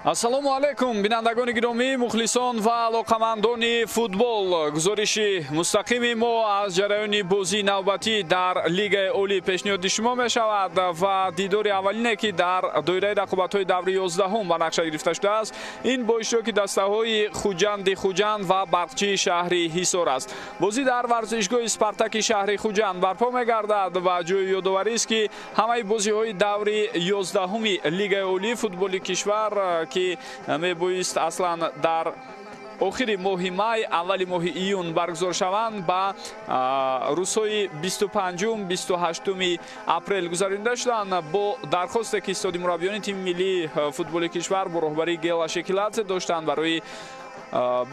Ассалому алайкум, бинандагони гиромӣ, мухлисон ва алоқамандони футбол. Гузориши мустақими мо аз ҷараёни бозии навбатӣ дар Лигаи Олӣ пешниҳоди шумо мешавад ва дидори аввалине, ки дар доираи рақобатҳои даври 11 ба нақша гирифта шудааст, ин бо иштироки дастаҳои Хуҷанди Хуҷанд ва Барқчии шаҳри Ҳисор аст. Бозӣ дар варзишгоҳи Спартаки шаҳри Хуҷанд барпо мегардад ва ҷои ёдоварист, ки ҳамаи бозиҳои даври 11 Лигаи Олии футболи кишвар, ки мебоист аслан дар охири моҳи май, аввали моҳи июн баргузор шаванд, ба рӯзҳои 25, 28 апрел гузаронида шуданд. Бо дархосте, ки истоди мураббиёни тими миллии футболи кишвар бо роҳбарии Гела Шекиладзе доштанд барои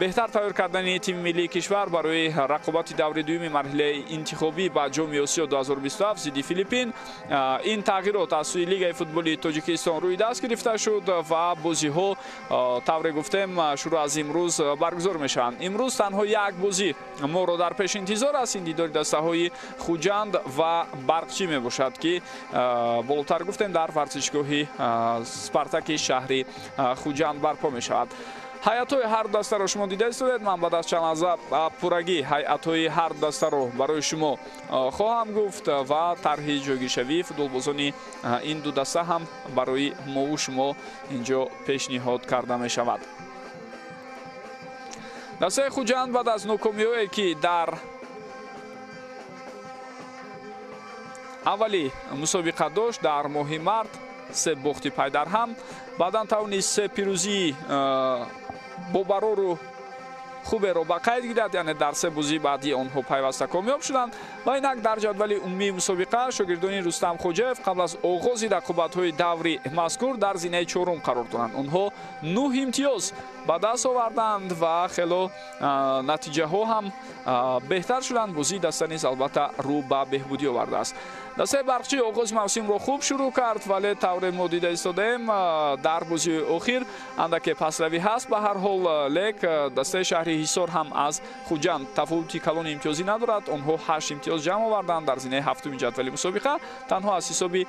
беҳтар тайёр кардани тими миллии кишвар барои рақобати даври дуюми марҳилаи интихобӣ ба Ҷоми Осиё 2027 зидди Филиппин, ин тағйирот аз сӯи Лигаи футболи Тоҷикистон рӯи даст гирифта шуд ва бозиҳо, тавре гуфтем, шурӯъ аз имрӯз баргузор мешаванд. Имрӯз танҳо як бозӣ моро дар пеш интизор аст. Ин дидори дастаҳои Хуҷанд ва Барқчӣ мебошад, ки болотар гуфтем, дар варзишгоҳи Спартаки шаҳри Хуҷанд барпо мешавад. Ҳайатҳои ҳар дастаро шумо дида истодед. Ман баъд аз чанд лаҳза пуррагӣ ҳайатҳои ҳар дастаро барои шумо хоҳам гуфт ва тарҳи ҷойгиршавии футболбозони ин ду даста ҳам барои мову шумо инҷо пешниҳод карда мешавад. Дастаи Хуҷанд баъд аз нокомиҳое, ки дар аввали мусобиқа дошт, дар моҳи март се бохти пайдарҳам, баъдан тавонист се пирӯзии бобарору хуберо ба қайд гирад, яъне дар се бозии баъдии онҳо пайваста комёб шуданд. Ва инак дар ҷадвали умумии мусобиқа шогирдони Рустам Хоҷаев қабл аз оғози рақобатҳои даври мазкур дар зинаи чорум қарор доранд. Онҳо 9 имтиёз ба даст оварданд ва хело натиҷаҳо ҳам беҳтар шуданд. Бозии даста низ албатта рӯ ба беҳбудӣ овардааст. Дастаи Барқчӣ оғози мавсимро хуб шурӯъ кард, вале тавре мо дида истодаем, дар бозии охир андаке пасравӣ ҳаст. Ба ҳар ҳол, лек дастаи шаҳри Ҳисор ҳам аз Хуҷанд тафовути калони имтиёзӣ надорад. Онҳо 8 имтиёз ҷамъ оварданд дар зинаи ҳафтуми ҷадвали мусобиқа. Танҳо аз ҳисоби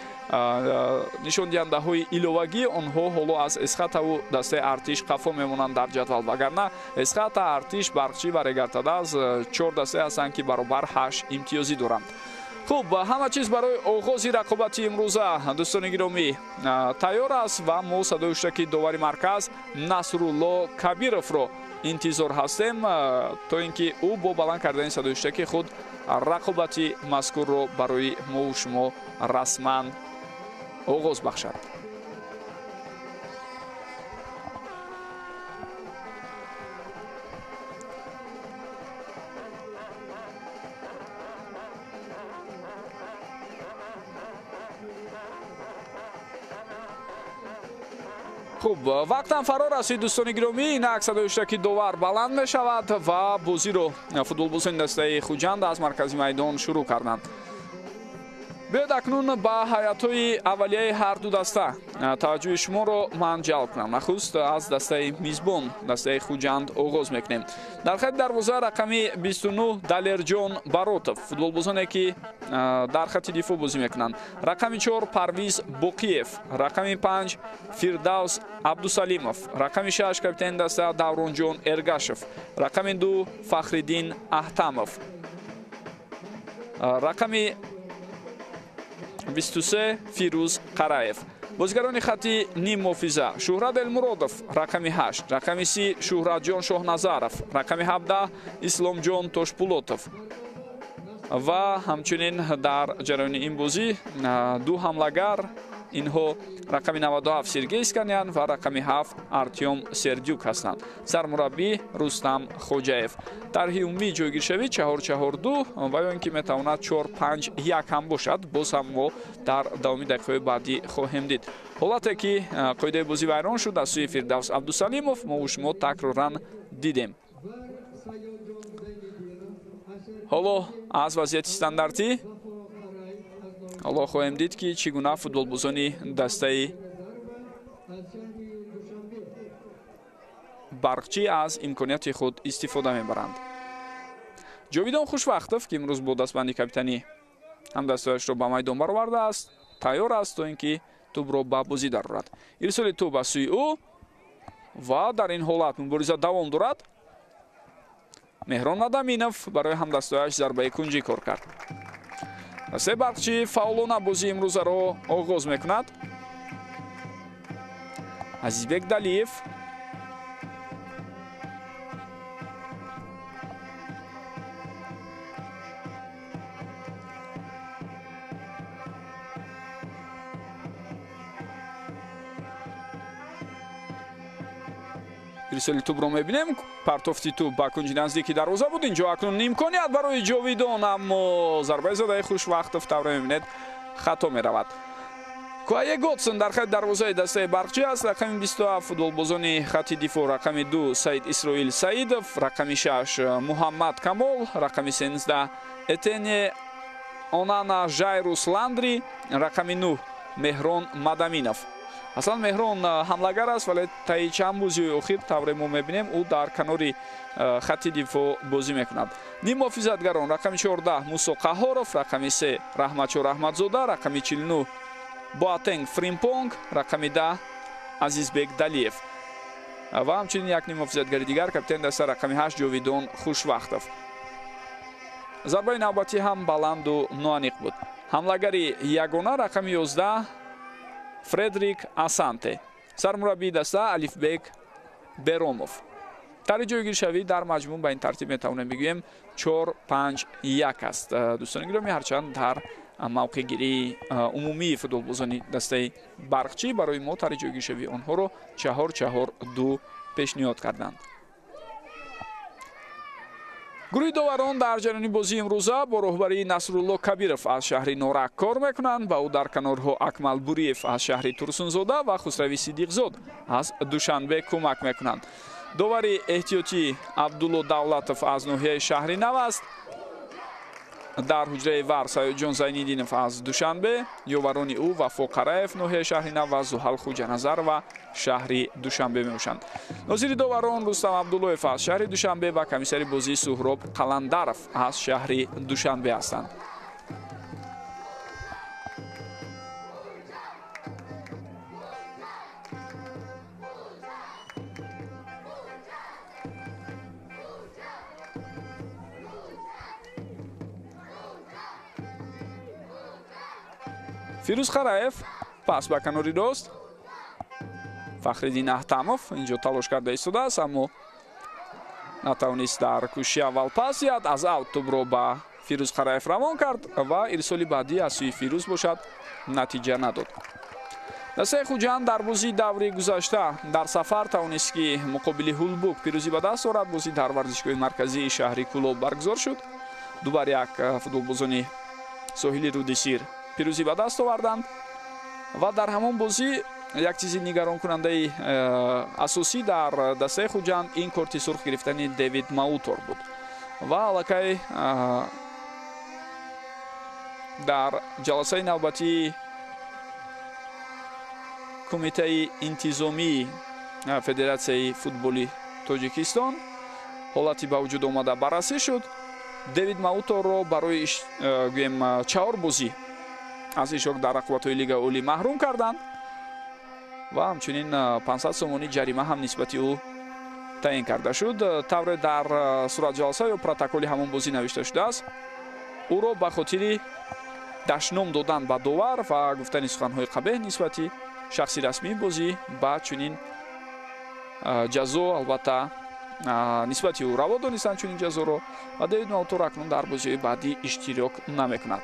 нишондиҳандаҳои иловагӣ онҳо ҳоло аз Эсхатаву дастаи Артиш қафо мемонанд дар ҷадвал, вагарна Эсхата, Артиш, Барқчӣ ва Регартадаз 4 дастае ҳастанд, ки баробар 8 имтиёзӣ доранд. Хуб, ҳама чиз барои оғози рақобати имрӯза, дӯстони гиромӣ, тайёр аст ва мо садои ҳуштаки довари марказ Насрулло Кабировро интизор ҳастем, то ин ки ӯ бо баланд кардани садои ҳуштаки худ рақобати мазкурро барои мову шумо расман оғоз бахшад. Хуб, вақтам фаро расид, дӯстони гиромӣ. Инак садои ҳуштаки довар баланд мешавад ва бозиро футболбозони дастаи Хуҷанд аз маркази майдон шурӯъ карданд. Биёед акнун ба ҳайатҳои аввалияи ҳар ду даста таваҷҷӯҳи шуморо ман ҷалб кунам. Нахуст аз дастаи мизбон, дастаи Хуҷанд оғоз мекунем. Дар хати дарвоза рақами 29 Далерҷон Баротов, футболбозоне, ки дар хати дифоъ бозӣ мекунанд. Рақами 4 Парвиз Боқиев, рақами 5 Фирдавс Абдусалимов, рақами 6 капитани даста Давронҷон Эргашев, рақами 2 Фахриддин Аҳтамов, рақами 23 Фирӯз Қараев. Бозигарони хати ниммуҳофиза: Шуҳрат Элмуродов, рақами 8, рақами 30 Шуҳратҷон Шоҳназаров, рақами 17 Исломҷон Тошпулотов. Ва ҳамчунин дар ҷараёни ин бозӣ ду ҳамлагар, инҳо рақами 97 Сергей Исканян ва рақами 7 Артём Сердюк ҳастанд. Сармураббӣ Рустам Хоҷаев. Тарҳи умумии ҷойгиршавӣ 4-4-2 ва ё ин ки метавонад 4-5-1 ҳам бошад. Боз ҳам мо дар давоми дақиқаҳои баъдӣ хоҳем дид. Ҳолате ки қоидаи бозӣ вайрон шуд аз сӯи Фирдавс Абдусалимов, мо шумо такроран дидем. Ҳоло аз вазъияти стандартӣ ҳоло хоҳем дид, ки чӣ гуна футболбозони дастаи Барқчӣ аз имконияти худ истифода мебаранд. Ҷовидон Хушвақтов, ки имрӯз бо дастбанди капитанӣ ҳамдастаашро ба майдон баровардааст, тайёр аст, то ин ки тӯбро ба бозӣ дарорад. Ирсоли тӯб аз сӯи ӯ. Ва дар ин ҳолат мубориза давом дорад. Меҳрон Мадаминов барои ҳамдастояш зарбаи кунҷӣ кор кард. Дастаи Барқчӣ фаъолона бозии имрӯзаро оғоз мекунад. Азизбек Далиев ирсоли тӯбро мебинем. Партофти тӯб ба кунҷи наздики дарвоза буд. Инҷо акнун имконият барои Ҷовидон, аммо зарбаи задаи Хушвақтов тавре мебинед хато меравад. Куае Готсон дар хати дарвозаи дастаи Барқчӣ аст. Рақами 27 футболбозони хати дифоъ, рақами 2 Саид Исроил Саидов, рақами 6 Муҳаммад Камол, рақами 13 Этене Онана Жайрус Ландри, рақами 9 Меҳрон Мадаминов. Аслан Меҳрон ҳамлагар аст, вале таи чанд бозиҳои охир тавре мо мебинем ӯ дар канори хати дифоъ бозӣ мекунад. Ним муҳофизатгарон рақами 14 Мусо Қаҳоров, рақами 3 Раҳматшо Раҳматзода, рақами 49 Боатенг Фримпонг, рақами 10 Азизбек Далиев ва ҳамчунин як ним муҳофизатгари дигар капитани даста рақами 8 Ҷовидон Хушвақтов. Зарбаи навбатӣ ҳам баланду ноаниқ буд. Ҳамлагари ягона рақами 11 Фредрик Асанте. Сармураббии даста Алифбек Беромов. Тари ҷойгиршавӣ дар маҷмӯъ ба ин тартиб метавонем бигӯем 4-5-1 аст. Дӯстони гиромӣ, ҳарчанд дар мавқеъгирии умумии футболбозони дастаи Барқчӣ барои мо тари ҷойгиршавии онҳоро 4-4-2 пешниҳод карданд. Гурӯҳи доварон дар ҷараёни бозии имрӯза бо роҳбарии Насрулло Кабиров аз шаҳри Норак кор мекунанд. Ба ӯ дар канорҳо Акмал Буриев аз шаҳри Турсунзода ва Хусрави Сидиқзод аз Душанбе кӯмак мекунанд. Довари эҳтиётӣ Абдулло Давлатов аз ноҳияи шаҳри Нав аст. Дар ҳуҷраи вар Саёдҷон Зайниддинов аз Душанбе, ёварони ӯ Вафо Қараев ноҳияи шаҳри Нав ва Зуҳал Хуҷаназарова шаҳри Душанбе мебошанд. Нозири доварон Рустам Абдуллоев аз шаҳри Душанбе ва комиссари бозии Суҳроб Қаландаров аз шаҳри Душанбе ҳастанд. Фирӯз Қараев пас ба канори рост. Фахриддин Аҳтамов инҷо талош карда истодааст, аммо натавонист дар кӯшиши аввал пас диҳад. Аз аут тӯбро ба Фирӯз Қараев равон кард ва ирсоли баъдӣ аз сӯи Фирӯз бошад натиҷа надод. Дастаи Хуҷанд дар бозии даври гузашта дар сафар тавонист, ки муқобили Ҳулбук пирӯзӣ ба даст орад. Бозӣ дар варзишгоҳи марказии шаҳри Кӯлоб баргузор шуд. 2-1 футболбозони соҳили Руди Сир пирӯзӣ ба даст оварданд ва дар ҳамон бозӣ як чизи нигаронкунандаи асосӣ дар дастаи Хуҷанд ин корти сурх гирифтани Дэвид Маутор буд ва аллакай дар ҷаласаи навбатии кумитаи интизомии Федератсияи футболи Тоҷикистон ҳолати ба вуҷуд омада баррасӣ шуд. Дэвид Мауторро барои гӯем 4 бозӣ аз иштирок дар рақобатҳои Лигаи Олӣ маҳрум карданд ва ҳамчунин 500 сомонӣ ҷарима ҳам нисбати ӯ таъин карда шуд. Тавре дар суратҷаласа ё протоколи ҳамон бозӣ навишта шудааст, ӯро ба хотири дашном додан ба довар ва гуфтани суханҳои қабеҳ нисбати шахси расмии бозӣ ба чунин ҷазо албатта нисбати ӯ раво донистанд чунин ҷазоро ва Дэвид Маутор акнун дар бозиҳои баъдӣ иштирок намекунад.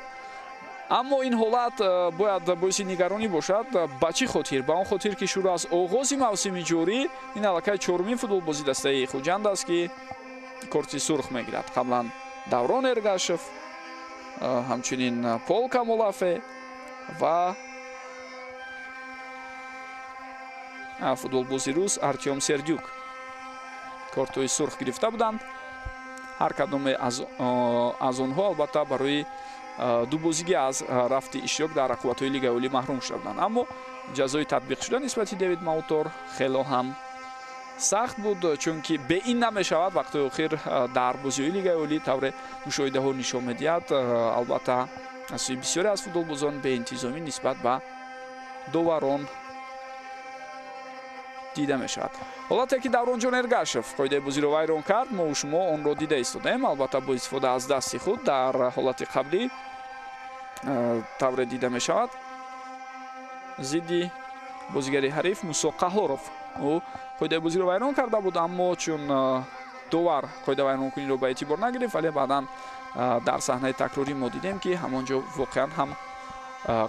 Аммо ин ҳолат бояд боиси нигаронӣ бошад. Ба чӣ хотир? Ба он хотир, ки шурӯъ аз оғози мавсими ҷорӣ ин аллакай чорумин футболбози дастаи Хуҷанд аст, ки корти сурх мегирад. Қаблан Даврон Эргашев, ҳамчунин Пол Камолафе ва футболбози рус Артём Сердюк кортҳои сурх гирифта буданд. Ҳар кадоме аз онҳо албатта барои ду бозигӣ аз рафти иштирок дар рақобатҳои Лигаи Олӣ маҳрум шуда буданд. Аммо ҷазои татбиқшуда нисбати Дэвид Маутор хело ҳам сахт буд, чунки бе ин намешавад. Вақтҳои охир дар бозиҳои Лигаи Олӣ тавре мушоҳидаҳо нишон медиҳад, албатта аз сӯи бисёре аз футболбозон беинтизомӣ нисбат ба доварон Дида мешавад. Ҳолате ки Давронҷон Эргашев қоидаи бозиро вайрон кард, мо шумо онро дида истодаем. Албатта бо истифода аз дасти худ дар ҳолати қаблӣ тавре дида мешавад зидди бозигари ҳариф Мусо Қаҳоров. Ӯ қоидаи бозиро вайрон карда буд, аммо чун довар қоида вайронкуниро ба эътибор нагирифт, вале баъдан дар саҳнаи такрорӣ мо дидем, ки ҳамон ҷо воқеан ҳам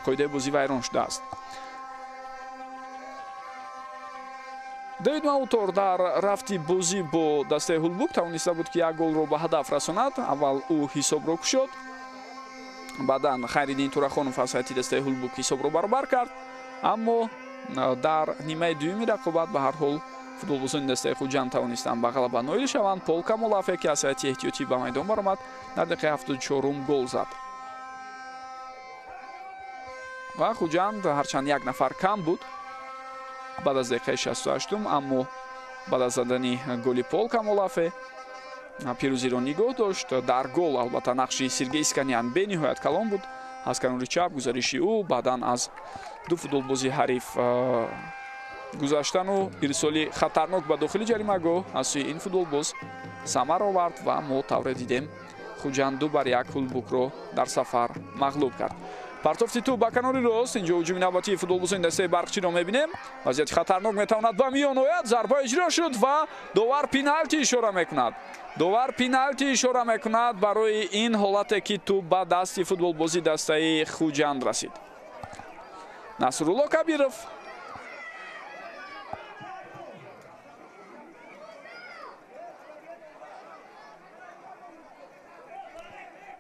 қоидаи бозӣ вайрон шудааст. Дэвид Маутор дар рафти бозӣ бо дастаи Ҳулбук тавониста буд, ки як голро ба ҳадаф расонад. Аввал ӯ ҳисобро кушод, баъдан Хайриддин Турахонов аз ҳайати дастаи Ҳулбук ҳисобро баробар кард, аммо дар нимаи дуюми рақобат ба ҳар ҳол футболбозони дастаи Хуҷанд тавонистанд ба ғалаба ноил шаванд. Пол Камолафе, ки аз ҳайати эҳтиётӣ ба майдон баромад, дар дақиқаи 74 гол зад ва Хуҷанд ҳарчанд як нафар кам буд баъд аз дақиқаи 68, аммо баъд аз задани голи Пол Камолафе пирӯзиро нигоҳ дошт. Дар гол албатта нақши Сергей Исканян бениҳоят калон буд. Аз канори чап гузариши ӯ, баъдан аз ду футболбози ҳариф гузаштану ирсоли хатарнок ба дохили ҷаримагоҳ аз сӯи ин футболбоз самар овард ва мо тавре дидем Хуҷанд 2-1 Ҳулбукро дар сафар мағлуб кард. Партофти тӯб ба канори рост. Инҷо ҳуҷуми навбатии футболбозони дастаи Барқчиро мебинем. Вазъияти хатарнок метавонад ба миён ояд. Зарба иҷро шуд ва довар пеналти ишора мекунад. Довар пеналти ишора мекунад барои ин ҳолате, ки тӯб ба дасти футболбози дастаи Хуҷанд расид. Насрулло Кабиров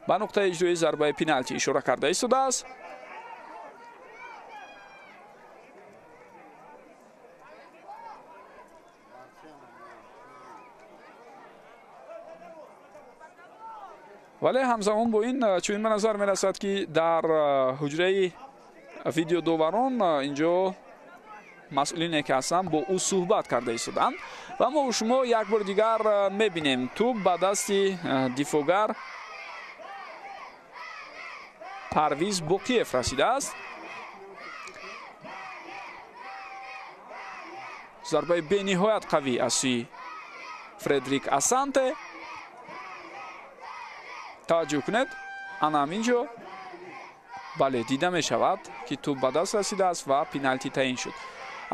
ба нуқтаи иҷрои зарбаи пеналти ишора карда истодааст. Вале ҳамзамон бо ин чунин ба назар мерасад, ки дар ҳуҷраи видеодоварон инҷо масъулине ки ҳастанд бо ӯ суҳбат карда истоданд ва мо шумо як бори дигар мебинем тӯб ба дасти дифогар Парвиз Боқиев расидааст. Зарбаи бениҳоят қавӣ аз сӯи Фредрик Асанте. Таваҷҷӯҳ кунед, ана ҳамин ҷо бале дида мешавад, ки тӯб ба даст расидааст ва пеналти таъин шуд.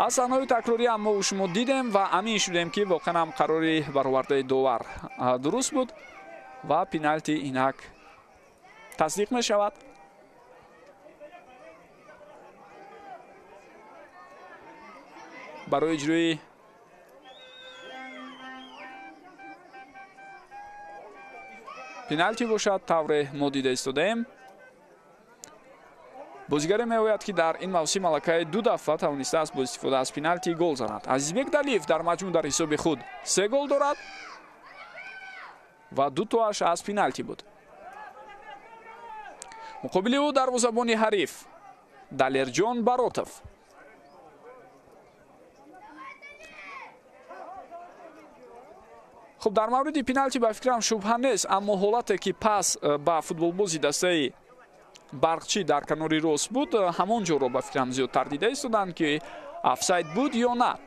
Аз саҳнаҳои такрорӣ ҳам мо шумо дидем ва амин шудем, ки воқеан ҳам қарори баровардаи довар дуруст буд ва пеналти инак тасдиқ мешавад. Барои иҷрои пеналти бошад, тавре мо дида истодаем, бозигаре меояд, ки дар ин мавсим аллакай ду дафъа тавонистааст бо истифода аз пеналти гол занад. Азизбек Далиев дар маҷмӯъ дар ҳисоби худ 3 гол дорад ва ду тоаш аз пеналти буд. Муқобили ӯ дарвозабони ҳариф Далерҷон Баротов. Хуб, дар мавриди пеналти ба фикрам шубҳа нест, аммо ҳолате ки пас ба футболбози дастаи Барқчӣ дар канори рост буд, ҳамон ҷоро ба фикрам зиёдтар дида истоданд, ки офсайд буд ё на.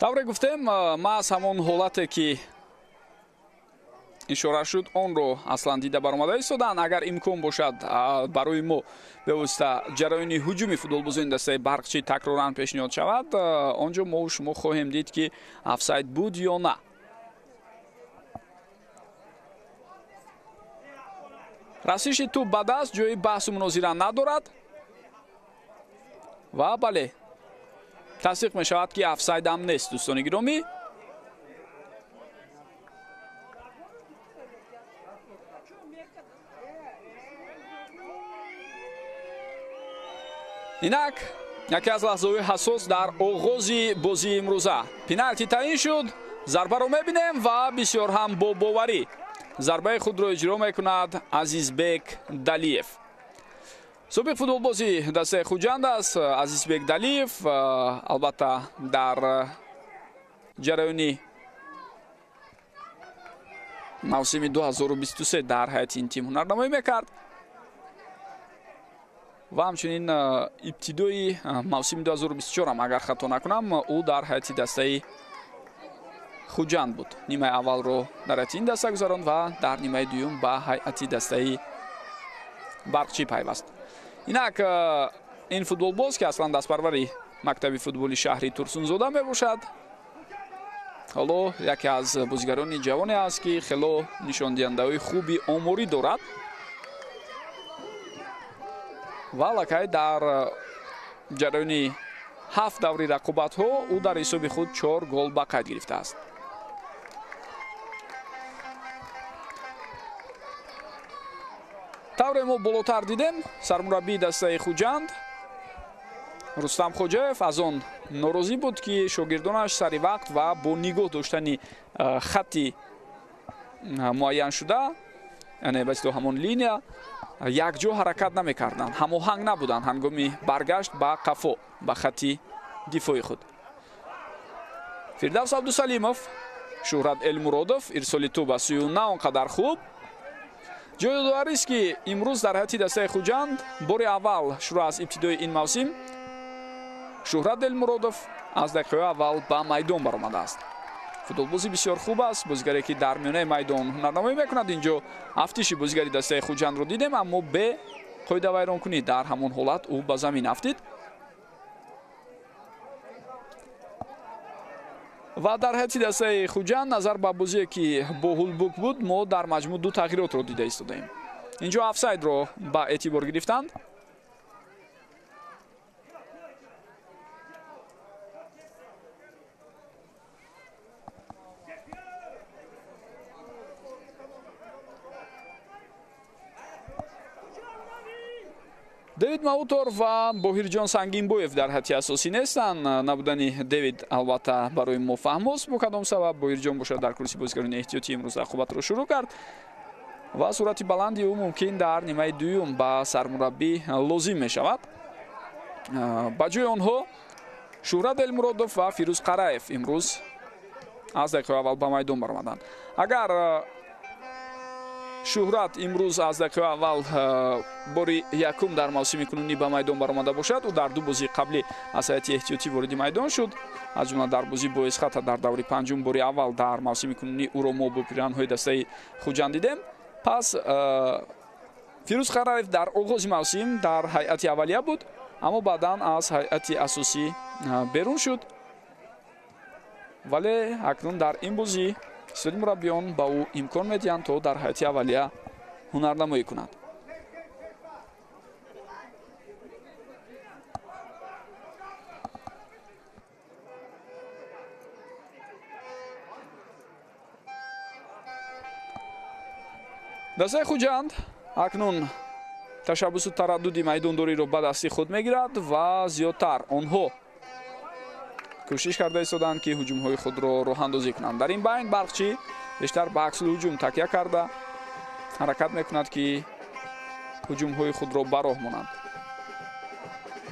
Тавре гуфтем, маҳз ҳамон ҳолате ки ишора шуд, онро аслан дида баромада истоданд. Агар имкон бошад барои мо бевосита ҷараёни ҳуҷуми футболбозони дастаи Барқчӣ такроран пешниҳод шавад, он ҷо мо шумо хоҳем дид, ки офсайд буд ё на. Расиши тӯб ба даст ҷои баҳсу мунозира надорад ва бале тасдиқ мешавад, ки офсайдам нест. Дӯстони гиромӣ, инак Яке аз лаҳзаҳои ҳассос дар оғози бозии имрӯза. Пеналти таъин шуд, зарбаро мебинем ва бисёр ҳам бо боварӣ зарбаи худро иҷро мекунад Азизбек Далиев. Собиқ футболбози дастаи Хуҷанд аст Азизбек Далиев. Албатта, дар ҷараёни мавсими 2023 дар ҳайати ин тим ҳунарнамоӣ мекард ва ҳамчунин ибтидои мавсими 2024 агар хато накунам, ӯ дар ҳайати дастаи Хуҷанд буд. Нимаи аввалро дар ҳайати ин даста гузаронд ва дар нимаи дуюм ба ҳайати дастаи Барқчӣ пайваст. Инак ин футболбоз, ки аслан дастпарвари мактаби футболи шаҳри Турсунзода мебошад, ҳоло яке аз бозигарони ҷавоне аст, ки хело нишондиҳандаҳои хуби оморӣ дорад ва аллакай дар ҷараёни 7 даври рақобатҳо ӯ дар ҳисоби худ 4 гол ба қайд гирифтааст. Тавре мо болотар дидем, сармураббии дастаи Хуҷанд Рустам Хоҷаев аз он норозӣ буд, ки шогирдонаш сари вақт ва бо нигоҳ доштани хатти муайяншуда, яъне ба истилоҳ ҳамон линия, якҷо ҳаракат намекарданд, ҳамоҳанг набуданд ҳангоми баргашт ба қафо, ба хатти дифои худ. Фирдавс Абдусалимов, Шӯҳрат Элмуродов, ирсоли тӯб аз сӯи ӯ на он қадар хуб. Ҷои ёдоварист, ки имрӯз дар ҳайати дастаи Хуҷанд бори аввал шурӯъ аз ибтидои ин мавсим Шӯҳрат Элмуродов аз дақиқаи аввал ба майдон баромадааст. Футболбози бисёр хуб аст, бозигаре ки дар миёнаи майдон ҳунарнамоӣ мекунад. Инҷо афтиши бозигари дастаи Хуҷандро дидем, аммо бе қоидавайронкунӣ дар ҳамон ҳолат ӯ ба замин афтид. Ва дар ҳайати дастаи Хуҷанд назар ба бозие, ки бо Ҳулбук буд, мо дар маҷмӯъ 2 тағйиротро дида истодаем. Инҷо офсайдро ба эътибор гирифтанд. Дэвид Маутор ва Боҳирҷон Сангинбоев дар ҳайати асосӣ нестанд. Набудани Дэвид албатта барои мо фаҳмост, бо кадом сабаб. Боҳирҷон бошад дар курси бозигарони эҳтиётӣ имрӯз рақобатро шурӯъ кард ва суръати баланди ӯ мумкин дар нимаи дуюм ба сармураббӣ лозим мешавад. Ба ҷои онҳо Шӯҳрат Элмуродов ва Фирӯз Қараев имрӯз аз дақиқаи аввал ба майдон баромаданд. Агар Шӯҳрат имрӯз аз дақиқаи аввал бори якум дар мавсими кунунӣ ба майдон баромада бошад, ӯ дар 2 бозии қаблӣ аз ҳайати эҳтиётӣ вориди майдон шуд, аз ҷумла дар бозӣ бо Эсхата дар даври панҷум бори аввал дар мавсими кунунӣ ӯро мо бо пиранҳои дастаи Хуҷанд дидем. Пас Фирӯз Қараев дар оғози мавсим дар ҳайати аввалия буд, аммо баъдан аз ҳайати асосӣ берун шуд, вале акнун дар ин бозӣ истоди мураббиён ба ӯ имкон медиҳанд, то дар ҳайати аввалия ҳунарнамоӣ кунад. Дастаи Хуҷанд акнун ташаббусу тараддуди майдондориро ба дасти худ мегирад ва зиёдтар онҳо кӯшиш карда истоданд, ки ҳуҷумҳои худро роҳандозӣ кунанд. Дар ин байн Барқчӣ бештар ба аксулҳуҷум такя карда ҳаракат мекунад, ки ҳуҷумҳои худро ба роҳ монанд.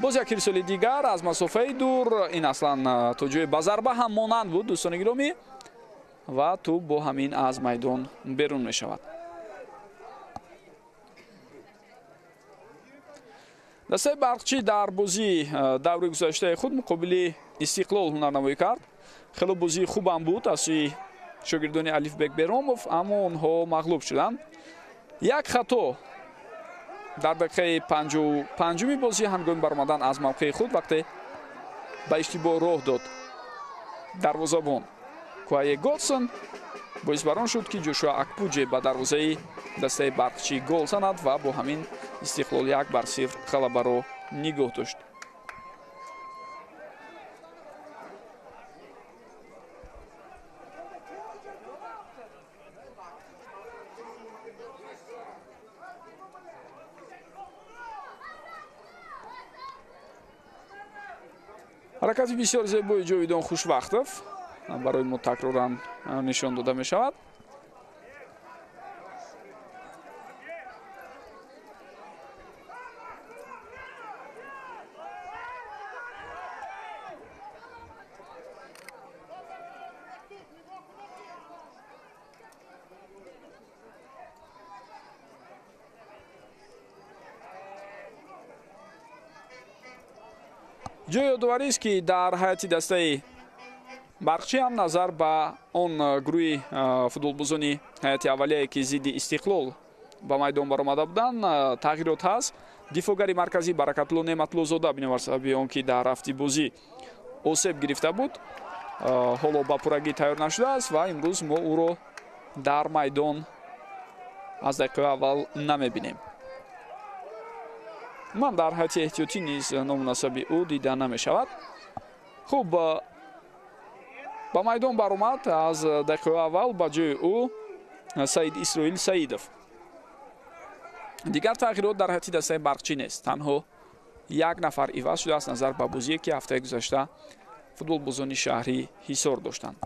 Боз як ирсоли дигар аз масофаи дур, ин аслан то ҷои ба зарба ҳам монанд буд, дӯстони гиромӣ, ва тӯб бо ҳамин аз майдон берун мешавад. Дастаи Барқчӣ дар бозии даври гузаштаи худ муқобили Истиқлол ҳунарнамоӣ кард. Хело бозии хубам буд аз сӯи шогирдони Алифбек Беромов, аммо онҳо мағлуб шуданд. Як хато дар дақиқаи 55-уми бозӣ ҳангоми баромадан аз мавқеи худ, вақте ба иштибоҳ роҳ дод дарвозабон Куае Годсон, боис бар он шуд, ки Ҷошуа Акпуҷе ба дарвозаи дастаи Барқчӣ гол занад ва бо ҳамин Истиқлол 1-0 ғалабаро нигоҳ дошт. Ҳаракати бисёр зебои Ҷовидон Хушвақтов барои мо такроран нишон дода мешавад. Ҷои ёдоварист, ки дар ҳайати дастаи Барқчӣ ҳам назар ба он гурӯҳи футболбозони ҳайати аввалие, ки зидди Истиқлол ба майдон баромада буданд, тағйирот ҳаст. Дифоъгари марказӣ Баракатулло Неъматуллозода бинобар сабаби он ки дар рафти бозӣ осеб гирифта буд, ҳоло ба пуррагӣ тайёр нашудааст ва имрӯз мо ӯро дар майдон аз дақиқаи аввал намебинем. Ман дар ҳайати эҳтиётӣ низ номунасаби ӯ дида намешавад. Хуб, ба майдон баромад аз дақиқаи аввал ба ҷои ӯ Саид Исроил Саидов. Дигар тағйирот дар ҳайати дастаи Барқчӣ нест. Танҳо як нафар иваз шудааст назар ба бозие, ки ҳафтаи гузашта футболбозони шаҳри Ҳисор доштанд.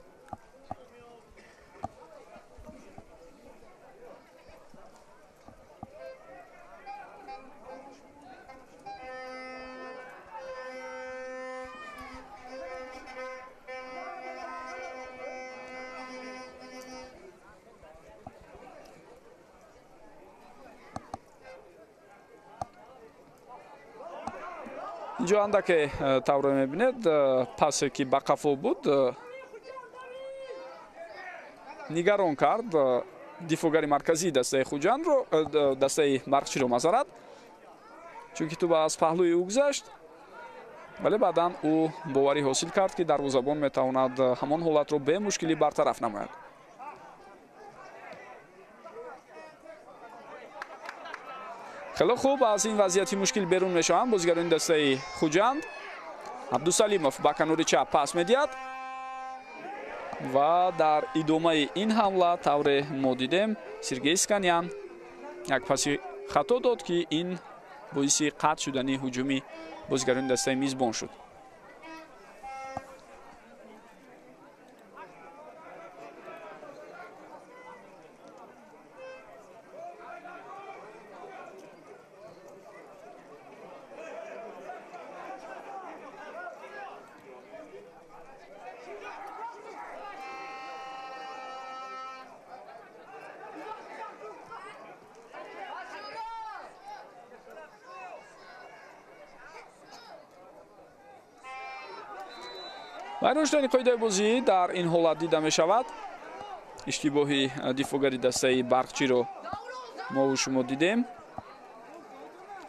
Инҷо андаке тавре мебинед, пасе ки ба қафо буд, нигарон кард дифоъгари марказии дастаи Хуҷандро, дастаи Барқчиро мазарат, чунки тӯб аз паҳлӯи ӯ гузашт, вале баъдан ӯ боварӣ ҳосил кард, ки дарвозабон метавонад ҳамон ҳолатро бемушкилӣ бартараф намояд. Хеле хуб аз ин вазъияти мушкил берун мешаванд бозигарони дастаи Хуҷанд. Абдусалимов ба канори чап пас медиҳад ва дар идомаи ин ҳамла тавре мо дидем, Сергей Сканян як паси хато дод, ки ин боиси қатъ шудани ҳуҷуми бозигарони дастаи мизбон шуд. Вайрон шудани қоидаи бозӣ дар ин ҳолат дида мешавад. Иштибоҳи дифоъгари дастаи Барқчиро мову шумо дидем.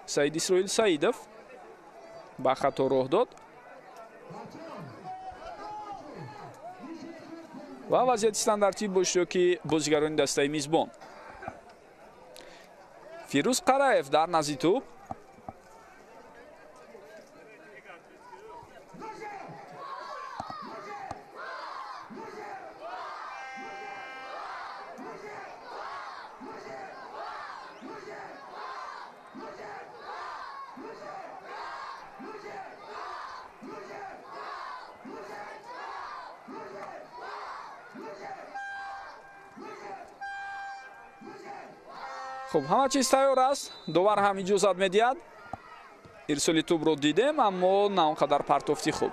Саид Исроил Саидов ба хато роҳ дод ва вазъияти стандартӣ бо иштироки бозигарони дастаи мизбон. Фирӯз Қараев дар назди тӯб. Хуб, ҳама чиз тайёр аст, довар ҳам иҷозат медиҳад. Ирсоли тӯбро дидем, аммо на он қадар партофти хуб.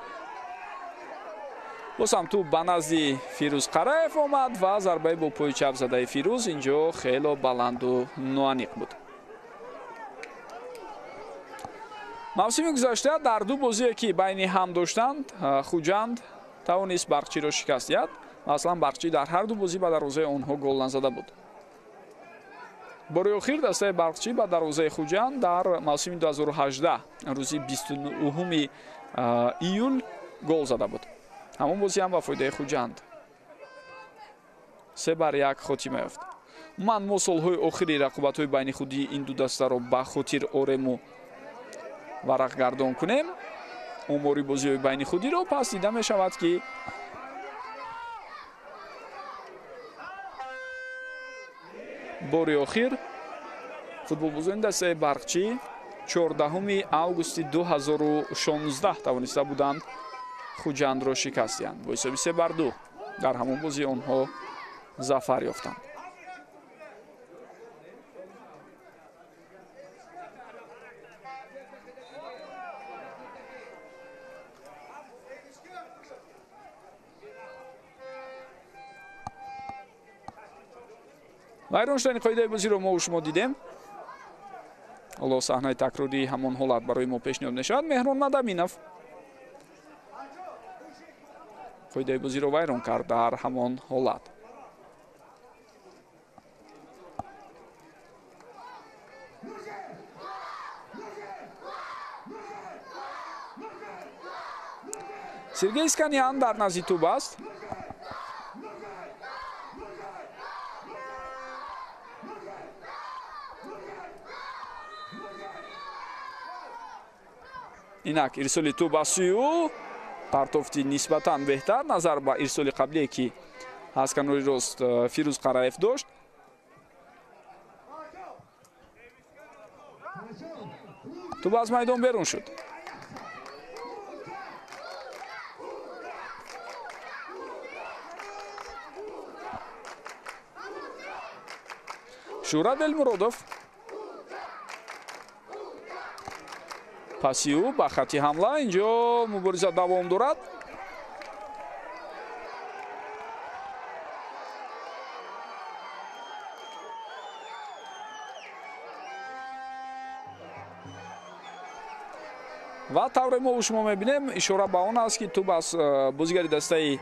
Боз ҳам тӯб ба назди Фирӯз Қараев омад ва зарбаи бо пои чап задаи Фирӯз инҷо хело баланду ноаниқ буд. Мавсими гузашта дар ду бозие, ки байни ҳам доштанд, Хуҷанд тавонист Барқчиро шикаст диҳад. Аслан Барқчӣ дар ҳар ду бозӣ ба дарвозаи онҳо гол назада буд. Бори охир дастаи Барқчӣ ба дарвозаи Хуҷанд дар мавсими 2018 рӯзи 29 июл гол зада буд. Ҳамон бозӣ ҳам ба фоидаи Хуҷанд 3-1 хотима ёфт. Ман мо солҳои охири рақобатҳои байни худии ин ду дастаро ба хотир орему варақгардон кунем, омори бозиҳои байни худиро, пас дида мешавад, ки бори охир футболбозони дастаи Барқчӣ 14 августи 2016 тавониста буданд Хуҷандро шикаст диҳанд. Бо ҳисоби 3-2 дар ҳамон бозӣ онҳо зафар ёфтанд. Вайрон шудани қоидаи бозиро мо шумо дидем. Ҳоло саҳнаи такрории ҳамон ҳолат барои мо пешниҳод мешавад. Меҳрон Мадаминов қоидаи бозиро вайрон кард дар ҳамон ҳолат. Сергей Исканян дар назди тӯб аст. Инак ирсоли тӯб аз сӯи ӯ, партофти нисбатан беҳтар назар ба ирсоли қаблие, ки аз канори рост Фирӯз Қараев дошт. Тӯб аз майдон берун шуд. Шӯҳрат Элмуродов паси ӯ ба хатти ҳамла. Инҷо мубориза давом дорад. Ва тавре мо шумо мебинем, ишора ба он аст, ки тӯб аз бозигари дастаи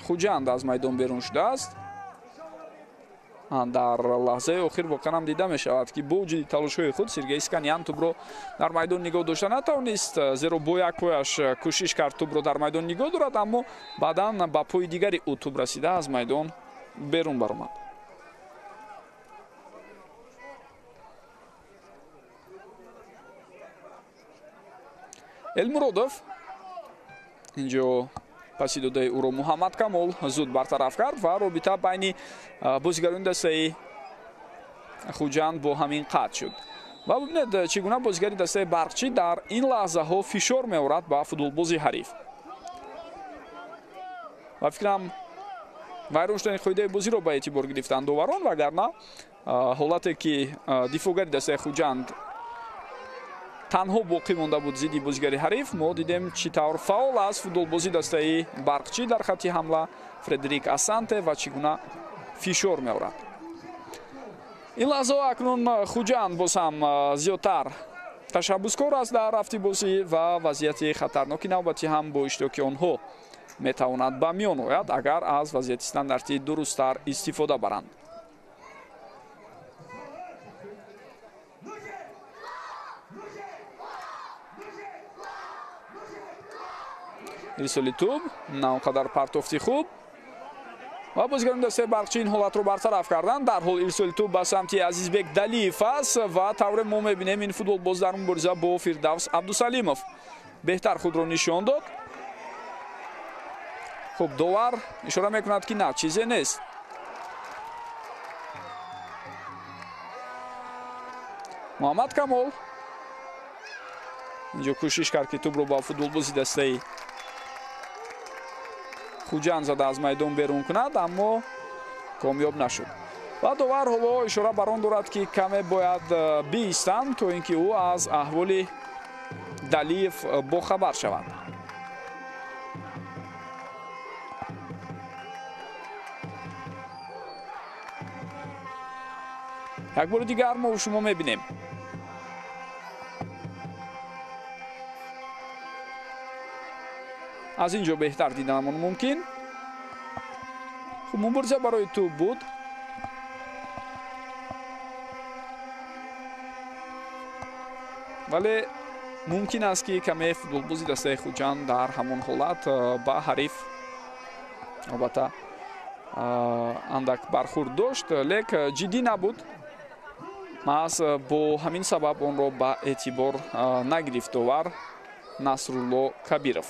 Хуҷанд аз майдон берун шудааст. Дар лаҳзаи охир воқеан ҳам дида мешавад, ки бо вуҷуди талошҳои худ Сергей Исканян тӯбро дар майдон нигоҳ дошта натавонист, зеро бо як пояш кӯшиш кард тӯбро дар майдон нигоҳ дорад, аммо баъдан ба пои дигари ӯ тӯб расида аз майдон берун баромад. Элмуродов инҷо паси додаи ӯро Муҳаммад Камол зуд бартараф кард ва робита байни бозигарони дастаи Хуҷанд бо ҳамин қатъ шуд. Ва бибинед, чӣ гуна бозигари дастаи Барқчӣ дар ин лаҳзаҳо фишор меорад ба футболбози ҳариф. Ва фикрам, вайрон шудани қоидаи бозиро ба эътибор гирифтанд доварон, вагарна ҳолате ки дифоъгари дастаи Хуҷанд танҳо боқӣ монда буд зидди бозигари ҳариф, мо дидем чӣ тавр фаъол аст футболбози дастаи Барқчӣ дар хатти ҳамла Фредерик Асанте ва чӣ гуна фишор меорад. Ин лаҳзаҳо акнун Хуҷанд боз ҳам зиёдтар ташаббускор аст дар рафти бозӣ ва вазъияти хатарноки навбатӣ ҳам бо иштироки онҳо метавонад ба миён ояд, агар аз вазъияти стандартӣ дурусттар истифода баранд. Ирсоли тӯб на он қадар партофти хуб ва бозигарони дастаи Барқчӣ ин ҳолатро бартараф карданд. Дар ҳол ирсоли тӯб ба самти Азизбек Далиев аст ва тавре мо мебинем, ин футболбоз дар мубориза бо Фирдавс Абдусалимов беҳтар худро нишон дод. Хуб, довар ишора мекунад, ки на, чизе нест. Муҳаммад Камол инҷо кӯшиш кард, ки тӯбро ба футболбози дастаи Хуҷанд зада аз майдон берун кунад, аммо комёб нашуд. Ва довар ҳоло ишора бар он дорад, ки каме бояд биистанд, то ин ки ӯ аз аҳволи Далиев бохабар шавад. Як бори дигар мо шумо мебинем. Аз ин ҷо беҳтар диданамон мумкин. Хуб, мубориза барои тӯб буд. Вале мумкин аст, ки каме футболбози дастаи Хуҷанд дар ҳамон ҳолат ба ҳариф албатта андак бархӯрд дошт, лек ҷиддӣ набуд. Маҳз бо ҳамин сабаб онро ба эътибор нагирифт довар Насрулло Кабиров.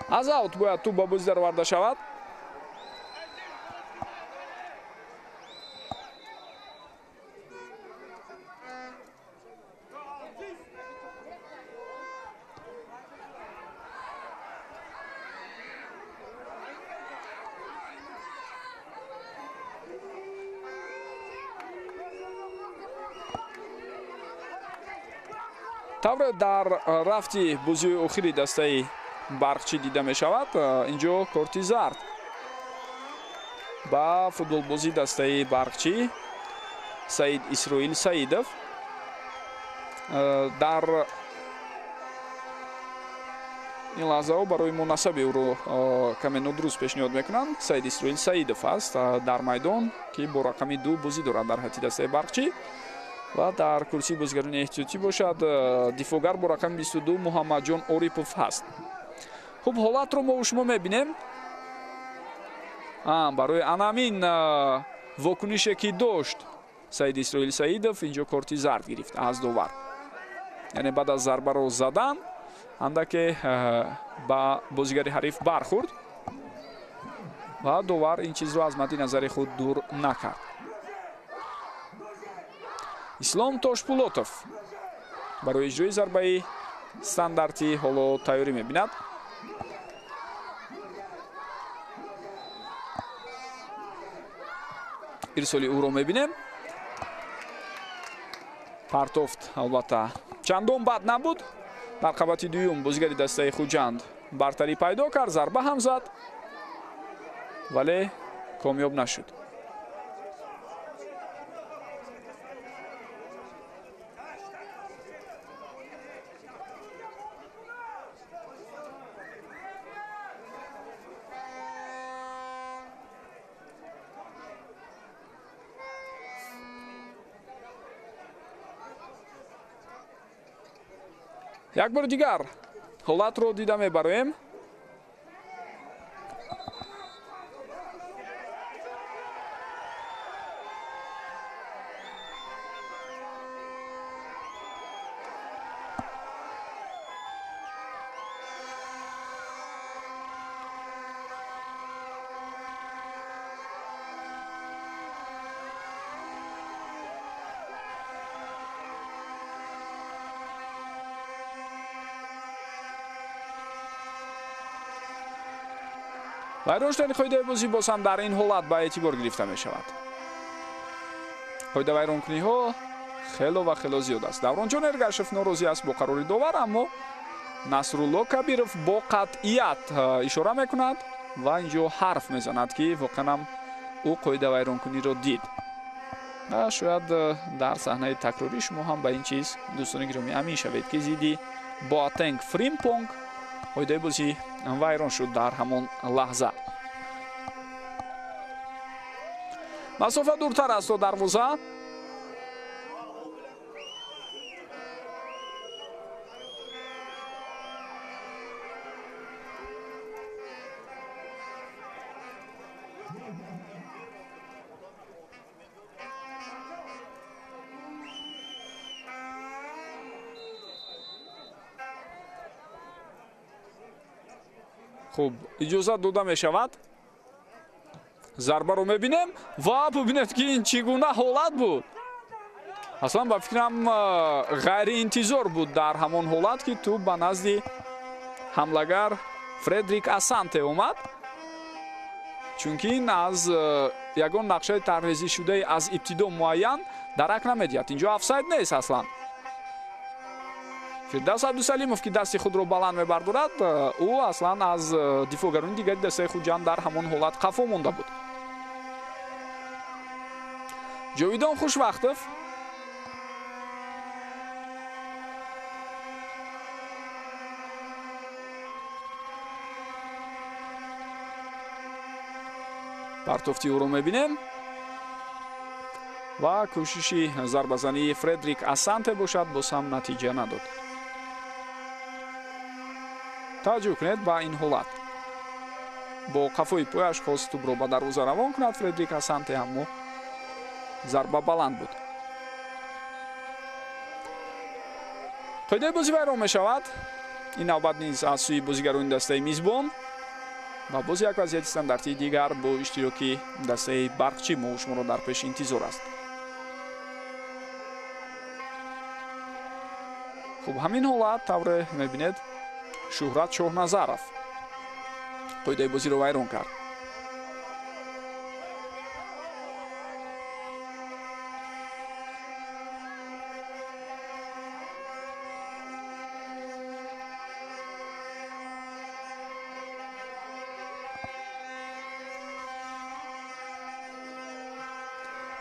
Аз аут бояд тӯб ба бозӣ дароварда шавад. Тавре дар рафти бозии охири дастаи Барқчӣ дида мешавад, инҷо корти зард ба футболбози дастаи Барқчӣ Саид Исроил Саидов. Дар ин лаҳзаҳо барои мунасаби ӯро каме нодуруст пешниҳод мекунанд. Саид Исроил Саидов аст дар майдон, ки бо рақами 2 бозӣ дорад дар ҳайати дастаи Барқчӣ ва дар курсии бозигарони эҳтиётӣ бошад дифоъгар бо рақами 22 Муҳаммадҷон Орипов ҳаст. Хуб, ҳолатро мо шумо мебинем. Барои анамин вокунише ки дошт Саид Исроил Саидов, инҷо корти зард гирифт аз довар. Яъне баъд аз зарбаро задан андаке ба бозигари ҳариф бархӯрд ва довар ин чизро аз мадди назари худ дур накард. Ислом Тошпулотов барои иҷрои зарбаи стандартӣ ҳоло тайёрӣ мебинад. Ирсоли ӯро мебинем. Партофт албатта чандон бад набуд. Дар қабати дуюм бозигари дастаи Хуҷанд бартарӣ пайдо кард, зарба ҳам зад, вале комёб нашуд. Як бори дигар ҳолатро дида мебароем. Вайрон шудани қоидаи бозӣ боз ҳам дар ин ҳолат ба эътибор гирифта мешавад. Қоидавайронкуниҳо хело ва хело зиёд аст. Давронҷон Эргашев норозӣ аст бо қарори довар, аммо Насрулло Кабиров бо қатъият ишора мекунад ва инҷо ҳарф мезанад, ки воқеан ҳам ӯ қоидавайронкуниро дид. Ва шояд дар саҳнаи такрорӣ шумо ҳам ба ин чиз, дӯстони гиромӣ, амин шавед, ки зидди Боатенг Фримпонг қоидаи бозӣ вайрон шуд дар ҳамон лаҳза. Масофа дуртар аст то дарвоза. Хуб, иҷозат дода мешавад. Зарбаро мебинем ва бубинед, ки ин чӣ гуна ҳолат буд. Аслан ба фикрам ғайриинтизор буд дар ҳамон ҳолат, ки тӯб ба назди ҳамлагар Фредрик Асанте омад, чунки ин аз ягон нақшаи тарҳрезишудаи аз ибтидо муайян дарак намедиҳад. Инҷо офсайд нест аслан. Фирдавс Абдусалимов, ки дасти худро баланд мебардорад, ӯ аслан аз дифоъгарони дигари дастаи Хуҷанд дар ҳамон ҳолат қафо монда буд. Ҷовидон Хушвақтов партофти ӯро мебинем ва кӯшиши зарбазании Фредрик Асанте бошад, боз ҳам натиҷа надод. Таваҷҷӯҳ кунед ба ин ҳолат. Бо қафои пояш хост тӯбро ба дарвоза равон кунад Фредрик Асанте, аммо зарба баланд буд. Қоидаи бозӣ вайрон мешавад. Ин навбат низ аз сӯи бозигарони дастаи мизбон ва боз як вазъияти стандартии дигар бо иштироки дастаи Барқчӣ мо шуморо дар пеш интизор аст. Хуб, ҳамин ҳолат тавре мебинед, Шуҳрат Шоҳназаров қоидаи бозиро вайрон кард.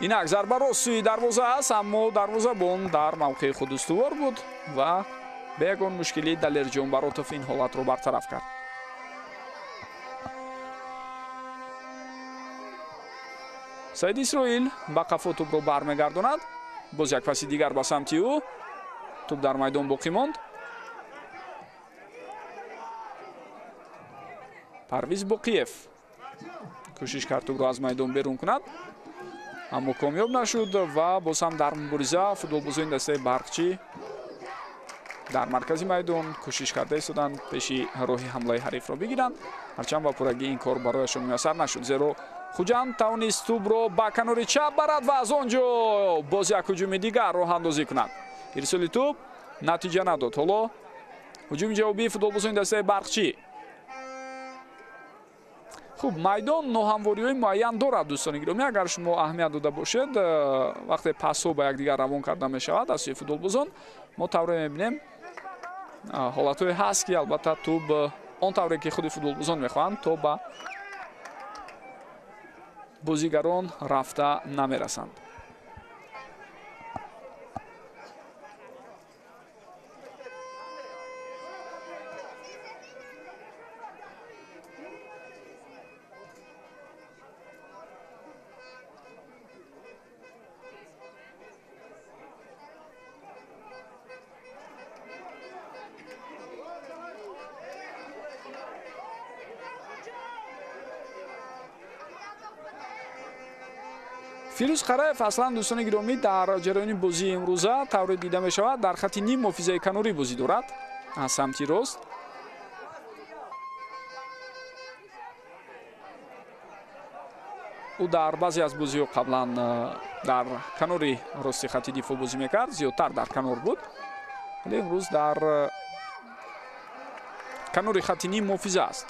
Инак зарба рост сӯи дарвоза аст, аммо дарвозабон дар мавқеи худ устувор буд ва бе ягон мушкилӣ Далерҷон Баротов ин ҳолатро бартараф кард. Саид Исроил ба қафо тӯбро бармегардонад. Боз як паси дигар ба самти ӯ. Тӯб дар майдон боқӣ монд. Парвиз Боқиев кӯшиш кард тӯбро аз майдон берун кунад, аммо комёб нашуд ва боз ҳам дар мубориза футболбозони дастаи Барқчӣ дар маркази майдон кӯшиш карда истоданд пеши роҳи ҳамлаи ҳарифро бигиранд. Ҳарчанд ба пуррагӣ ин кор барояшон муяссар нашуд, зеро Хуҷанд тавонист тӯбро ба канори чап барад ва аз он ҷо боз як ҳуҷуми дигар роҳандозӣ кунад. Ирсоли тӯб натиҷа надод. Ҳоло ҳуҷуми ҷавобии футболбозони дастаи Барқчӣ. Хуб, майдон ноҳамвориҳои муайян дорад, дӯстони гиромӣ. Агар шумо аҳамият дода бошед, вақте пасҳо ба якдигар равон карда мешавад аз сӯи футболбозон, мо тавре мебинем ҳолатҳое ҳаст, ки албатта тӯб он тавре ки худи футболбозон мехоҳанд, то ба бозигарон рафта намерасанд. Фирӯз Қараев аслан, дӯстони гиромӣ, дар ҷараёни бозии имрӯза тавре дида мешавад, дар хати ним муҳофизаи канорӣ бозӣ дорад аз самти рост. Ӯ дар баъзе аз бозиҳо қаблан дар канори рости хати дифоъ бозӣ мекард, зиёдтар дар канор буд, вале имрӯз дар канори хати ним муҳофиза аст.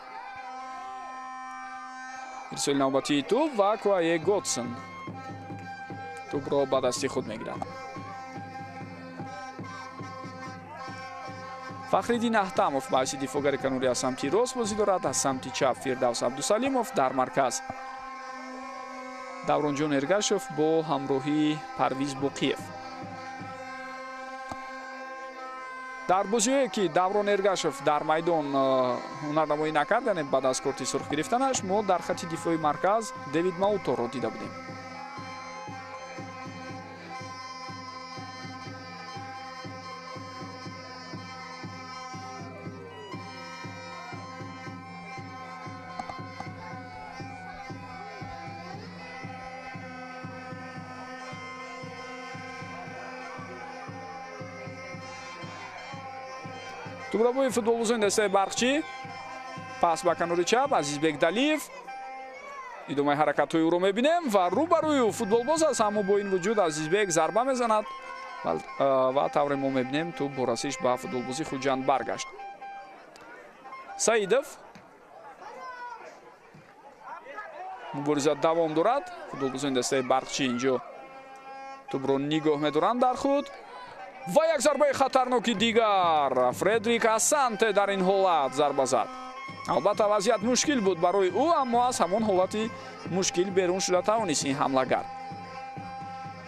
Ирсоли навбатии тӯб ва Куае Готсон тӯбро ба дасти худ мегирад. Фахриддин Аҳтамов ба ҳайси дифоъгари канорӣ аз самти рост бозӣ дорад, аз самти чап Фирдавс Абдусалимов, дар марказ Давронҷон Эргашев бо ҳамроҳии Парвиз Боқиев. Дар бозиҳое ки Даврон Эргашев дар майдон ҳунарнамоӣ накард, яъне баъд аз корти сурх гирифтанаш, мо дар хати дифои марказ Дэвид Мауторо дида будем. Тӯбрабои футболбозони дастаи Барқчӣ, пас ба канори чап Азизбек Далиев. Идомаи ҳаракатҳои ӯро мебинем ва рӯбарӯи ӯ футболбоз аст, аммо бо ин вуҷуд Азизбек зарба мезанад ва тавре мо мебинем тӯб бо расиш ба футболбози Хуҷанд баргашт. Саидов мубориза давом дорад. Футболбозони дастаи Барқчӣ инҷо тӯбро нигоҳ медоранд дар худ. Ва як зарбаи хатарноки дигар. Фредрик Асанте дар ин ҳолат зарба зад. Албатта вазъият мушкил буд барои ӯ, аммо аз ҳамон ҳолати мушкил берун шуда тавонист ин ҳамлагар.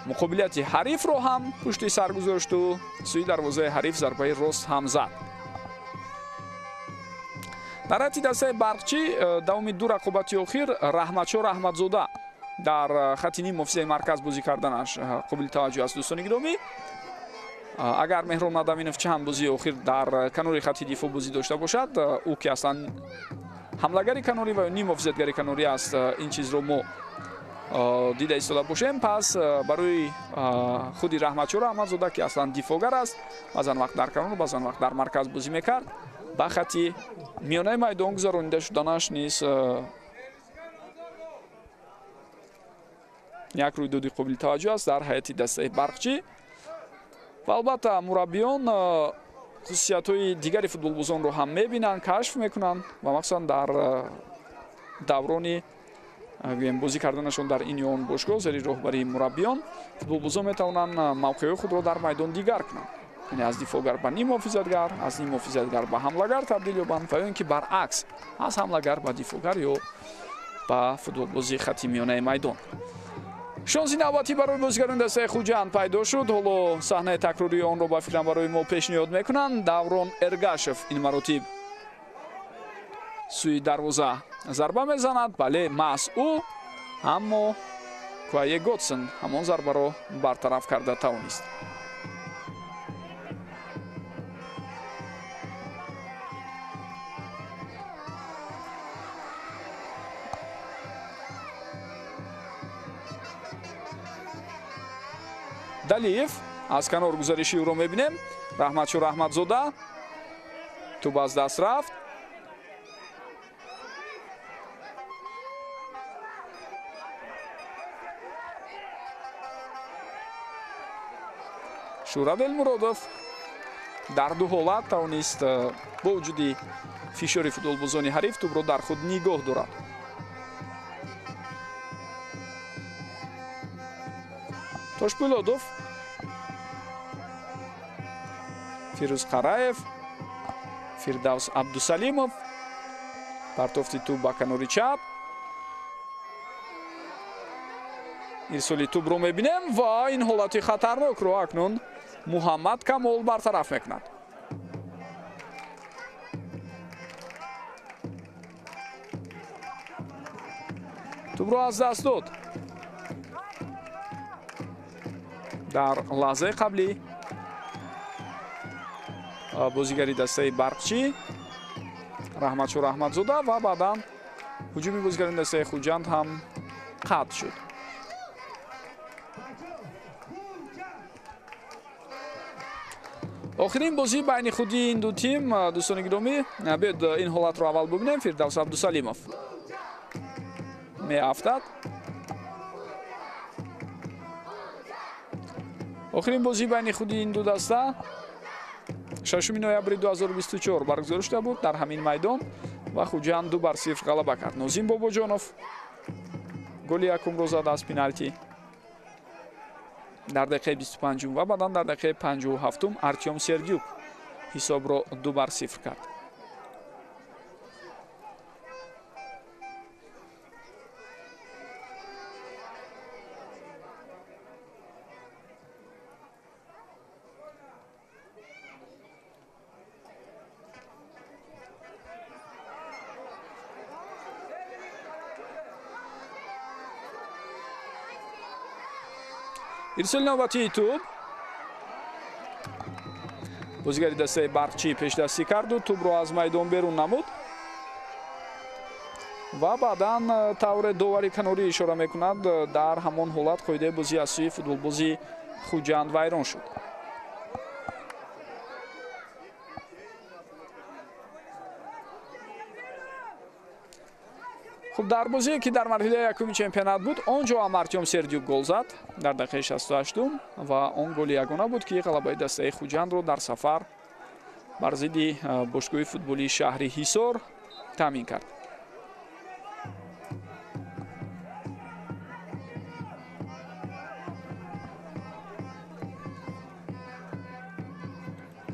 Муқобилияти ҳарифро ҳам пушти сар гузошту сӯи дарвозаи ҳариф зарбаи рост ҳам зад. Дар ҳайати дастаи Барқчӣ давоми ду рақобати охир Раҳматшо Раҳматзода дар хати ним муҳофизаи марказ бозӣ карданаш қобили таваҷҷӯҳ аст, дӯстони гиромӣ. Агар Меҳрон Мадаминов чанд бозии охир дар канори хати дифоъ бозӣ дошта бошад, ӯ ки аслан ҳамлагари канорӣ ва ним муҳофизатгари канорӣ аст, ин чизро мо дида истода бошем. Пас барои худи Раҳматшо Раҳматзода, ки аслан дифоъгар аст, баъзан вақт дар канор, баъзан вақт дар марказ бозӣ мекард, ба хати миёнаи майдон гузаронида шуданаш низ як рӯйдоди қобили таваҷҷӯҳ аст дар ҳайати дастаи Барқчӣ. Ва албатта мураббиён хусусиятҳои дигари футболбозонро ҳам мебинанд, кашф мекунанд ва махсусан дар даврони бозӣ карданашон дар ин ё он бошгоҳ зери роҳбарии мураббиён футболбозон метавонанд мавқеъҳои худро дар майдон дигар кунанд. Яъне аз дифоъгар ба ним муҳофизатгар, аз ним муҳофизатгар ба ҳамлагар табдил ёбанд ва ё ин ки баръакс аз ҳамлагар ба дифоъгар ё ба футболбози хати миёнаи майдон. Шонси навбатӣ барои бозигарони дастаи Хуҷанд пайдо шуд. Ҳоло саҳнаи такрории онро ба фикрам барои мо пешниҳод мекунанд. Даврон Эргашев ин маротиб сӯи дарвоза зарба мезанад. Бале, маҳз ӯ, аммо Куае Готсон ҳамон зарбаро бартараф карда тавонист. Далиев аз канор гузариши ӯро мебинем. Раҳматшо Раҳматзода, тӯб аз даст рафт. Шӯрат Элмуродов дар ду ҳолат тавонист бо вуҷуди фишори футболбозони ҳариф тӯбро дар худ нигоҳ дорад. Тошпулодов, Фирӯз Қараев, Фирдавс Абдусалимов, партофти тӯб ба канори чап. Ирсоли тӯбро мебинем ва ин ҳолати хатарнокро акнун Муҳаммад Камол бартараф мекунад. Тӯбро аз даст дод. Дар лаҳзаи қаблӣ бозигари дастаи Барқчӣ Раҳматшо Раҳматзода ва баъдан ҳуҷуми бозигарони дастаи Хуҷанд ҳам қатъ шуд. Охирин бозӣ байни худи ин ду тим, дӯстони гиромӣ, биёед ин ҳолатро аввал бубинем. Фирдавс Абдусалимов меафтад. Охирин бозӣ байни худи ин ду даста 6 ноябри 2024 баргузор шуда буд дар ҳамин майдон ва Хуҷанд 2-0 ғалаба кард. Нозим Бобоҷонов голи якумро зад аз пеналти дар дақиқаи 25 ва баъдан дар дақиқаи 57 Артём Сердюк ҳисобро 2-0 кард. Ирсоли навбатии тӯб, бозигари дастаи Барқчӣ пешдастӣ карду тӯбро аз майдон берун намуд ва баъдан тавре довари канорӣ ишора мекунад, дар ҳамон ҳолат қоидаи бозӣ аз сӯи футболбози Хуҷанд вайрон шуд. Хуб, дар бозие ки дар марҳилаи якуми чемпионат буд, он ҷо ҳам Артём Сердюк гол зад дар дақиқаи 68 ва он голи ягона буд, ки ғалабаи дастаи Хуҷандро дар сафар бар зидди бошгоҳи футболии шаҳри Ҳисор таъмин кард.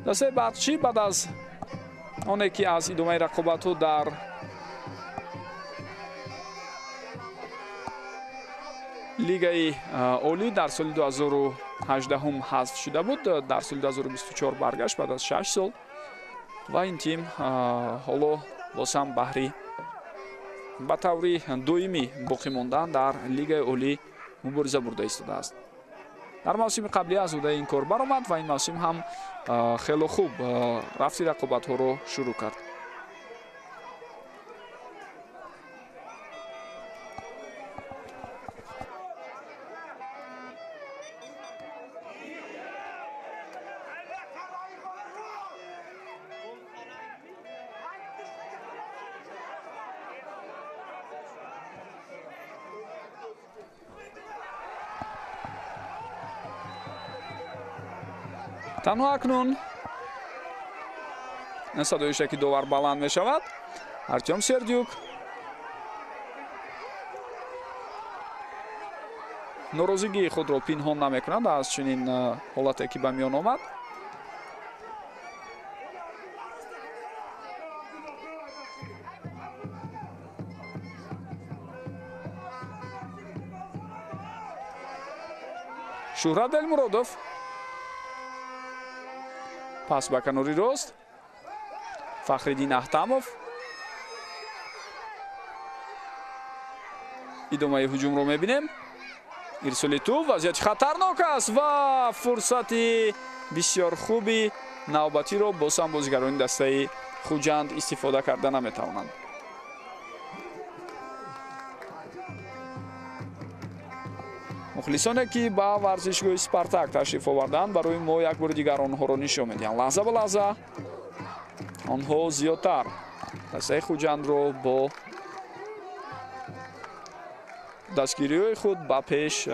Дастаи Барқчӣ баъд аз оне ки аз идомаи рақобатҳо дар лигаи олӣ дар соли 2018 ҳазф шуда буд, дар соли 2024 баргашт баъд аз 6 сол ва ин тим ҳоло боз ҳам баҳри ба таври доимӣ боқӣ мондан дар лигаи олӣ мубориза бурда истодааст. Дар мавсими қаблӣ аз ӯҳдаи ин кор баромад ва ин мавсим ҳам хело хуб рафти рақобатҳоро шурӯъ кард. Танҳо акнун садои шаки довар баланд мешавад. Артём Сердюк норозигии худро пинҳон намекунад аз чунин ҳолате ки ба миён омад. Шуҳрат Элмуродов пас ба канори рост. Фахриддин Аҳтамов идомаи ҳуҷумро мебинем. Ирсоли тӯб, вазъияти хатарнок аст ва фурсати бисёр хуби навбатиро боз ҳам бозигарони дастаи Хуҷанд истифода карда наметавонанд. Мухлисоне ки ба варзишгоҳи Спартак ташриф оварданд, барои мо як бори дигар онҳоро нишон медиҳанд. Лаҳза ба лаҳза онҳо зиёдтар дастаи Хуҷандро бо дастгириҳои худ ба пеш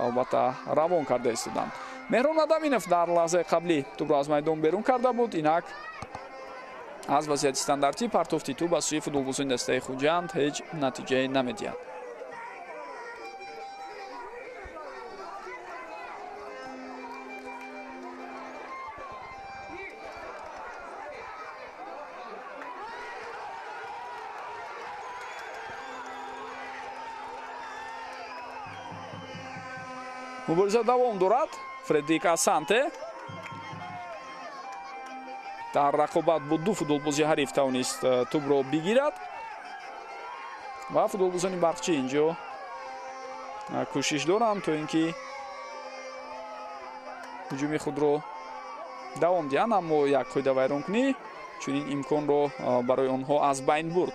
албатта равон карда истоданд. Меҳрон Адаминов дар лаҳзаи қаблӣ тӯбро аз майдон берун карда буд. Инак аз вазъияти стандартӣ партофти тӯб аз сӯи футболбозони дастаи Хуҷанд ҳеҷ натиҷае намедиҳад. Мубориза давом дорад. Фредерик Асанте дар рақобат бо ду футболбози ҳариф тавонист тӯбро бигирад ва футболбозони барқчӣ инҷо кӯшиш доранд то ин ки ҳуҷуми худро давом диҳанд, аммо як қоидавайронкунӣ чунин имконро барои онҳо аз байн бурд.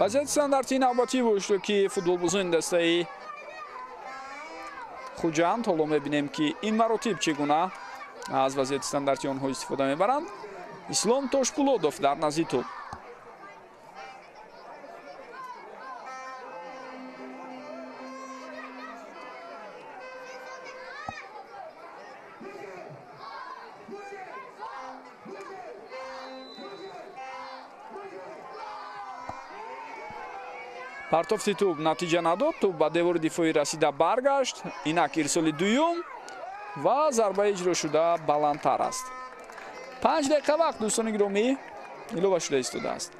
Вазъияти стандартии навбатӣ бошд, ки футболбозони дастаи Хуҷанд ҳоло мебинем, ки ин маротиб чӣ гуна аз вазъияти стандартии онҳо истифода мебаранд. Ислом Тошпулодов дар назди тӯб. Партофти тӯб натиҷа надод, тӯб ба девори дифоӣ расида баргашт. Инак ирсоли дуюм ва зарбаи иҷрошуда баландтар аст. 5 дақиқа вақт дӯстони гиромӣ илова шуда истодааст.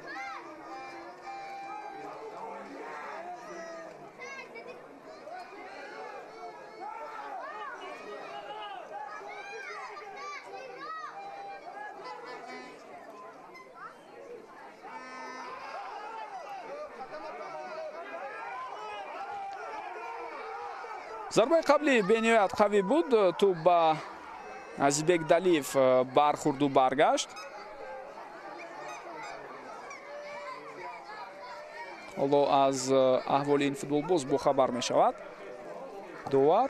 Зарбаи қаблӣ бениҳоят қавӣ буд, тӯб ба Азизбек Далиев бархӯрду баргашт. Ҳоло аз аҳволи ин футболбоз бохабар мешавад довар.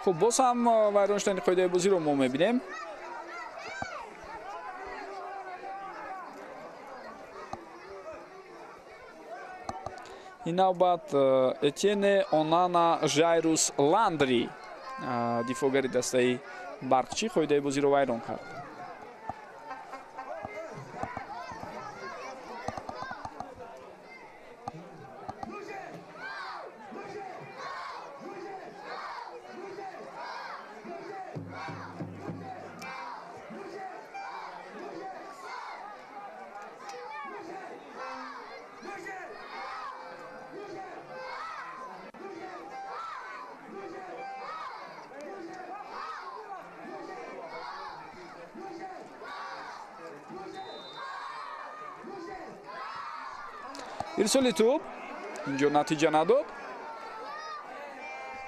Хуб, боз ҳам вайрон шудани қоидаи бозиро мо мебинем. Ин навбат Этьене Онана Жайрус Ландри, дифоъгари дастаи Барқчӣ, қоидаи бозиро вайрон кард. Ирсоли тӯб инҷо натиҷа надод.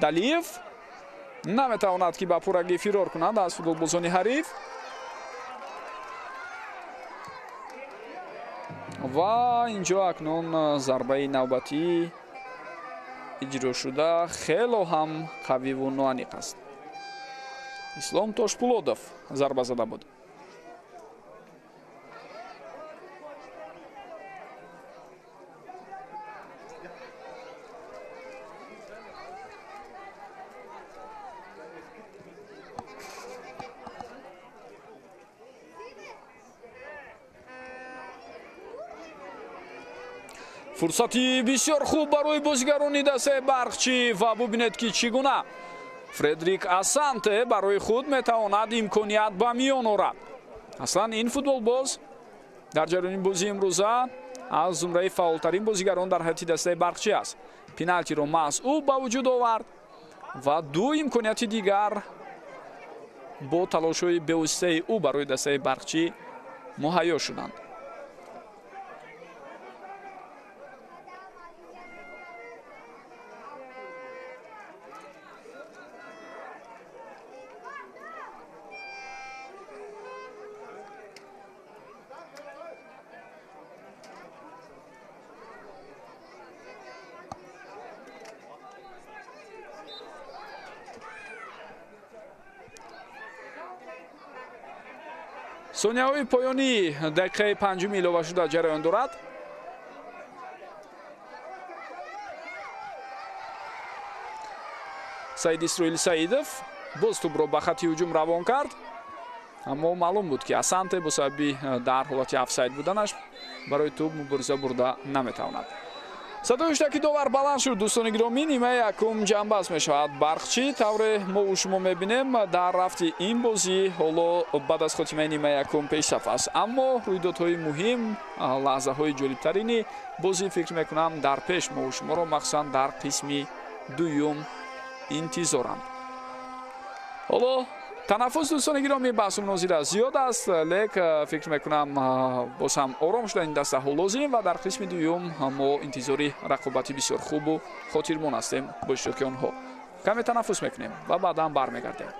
Далиев наметавонад, ки ба пуррагӣ фирор кунад аз футболбозони ҳариф ва инҷо акнун зарбаи навбатӣ иҷро шуда хело ҳам қавиву ноаниқ аст. Ислом Тошпулодов зарба зада буд. Фурсати бисёр хуб барои бозигарони дастаи Барқчӣ ва бубинед, ки чӣ гуна Фредрик Асанте барои худ метавонад имконият ба миён орад. Аслан ин футболбоз дар ҷараёни бозии имрӯза аз зумраи фаъолтарин бозигарон дар ҳайати дастаи Барқчӣ аст. Пеналтиро маҳз ӯ ба вуҷуд овард ва ду имконияти дигар бо талошҳои бевоситаи ӯ барои дастаи Барқчӣ муҳайё шуданд. Сонияҳои поёнии дақиқаи панҷуми иловашуда ҷараён дорад. Саид Исроил Саидов боз тӯбро ба хатти ҳуҷум равон кард, аммо маълум буд, ки Асанте бо сабаби дар ҳолати офсайд буданаш барои тӯб мубориза бурда наметавонад. Садои ҳуштаки довар баланд шуд. Дӯстони гиромӣ, нимаи якум ҷамъбаст мешавад. Барқчӣ тавре мову шумо мебинем дар рафти ин бозӣ ҳоло баъд аз хотимаи нимаи якум пешсаф аст, аммо рӯйдодҳои муҳим, лаҳзаҳои ҷолибтарини бозӣ фикр мекунам дар пеш мову шуморо махсусан дар қисми дуюм интизоранд. Ҳоло танаффус, дӯстони гиромӣ, баҳсу мунозира зиёд аст, лек фикр мекунам боз ҳам ором шудани дастаҳо лозим ва дар қисми дуюм мо интизори рақобати бисёр хубу хотирмон ҳастем бо иштироки онҳо. Каме танаффус мекунем ва баъдан бармегардем.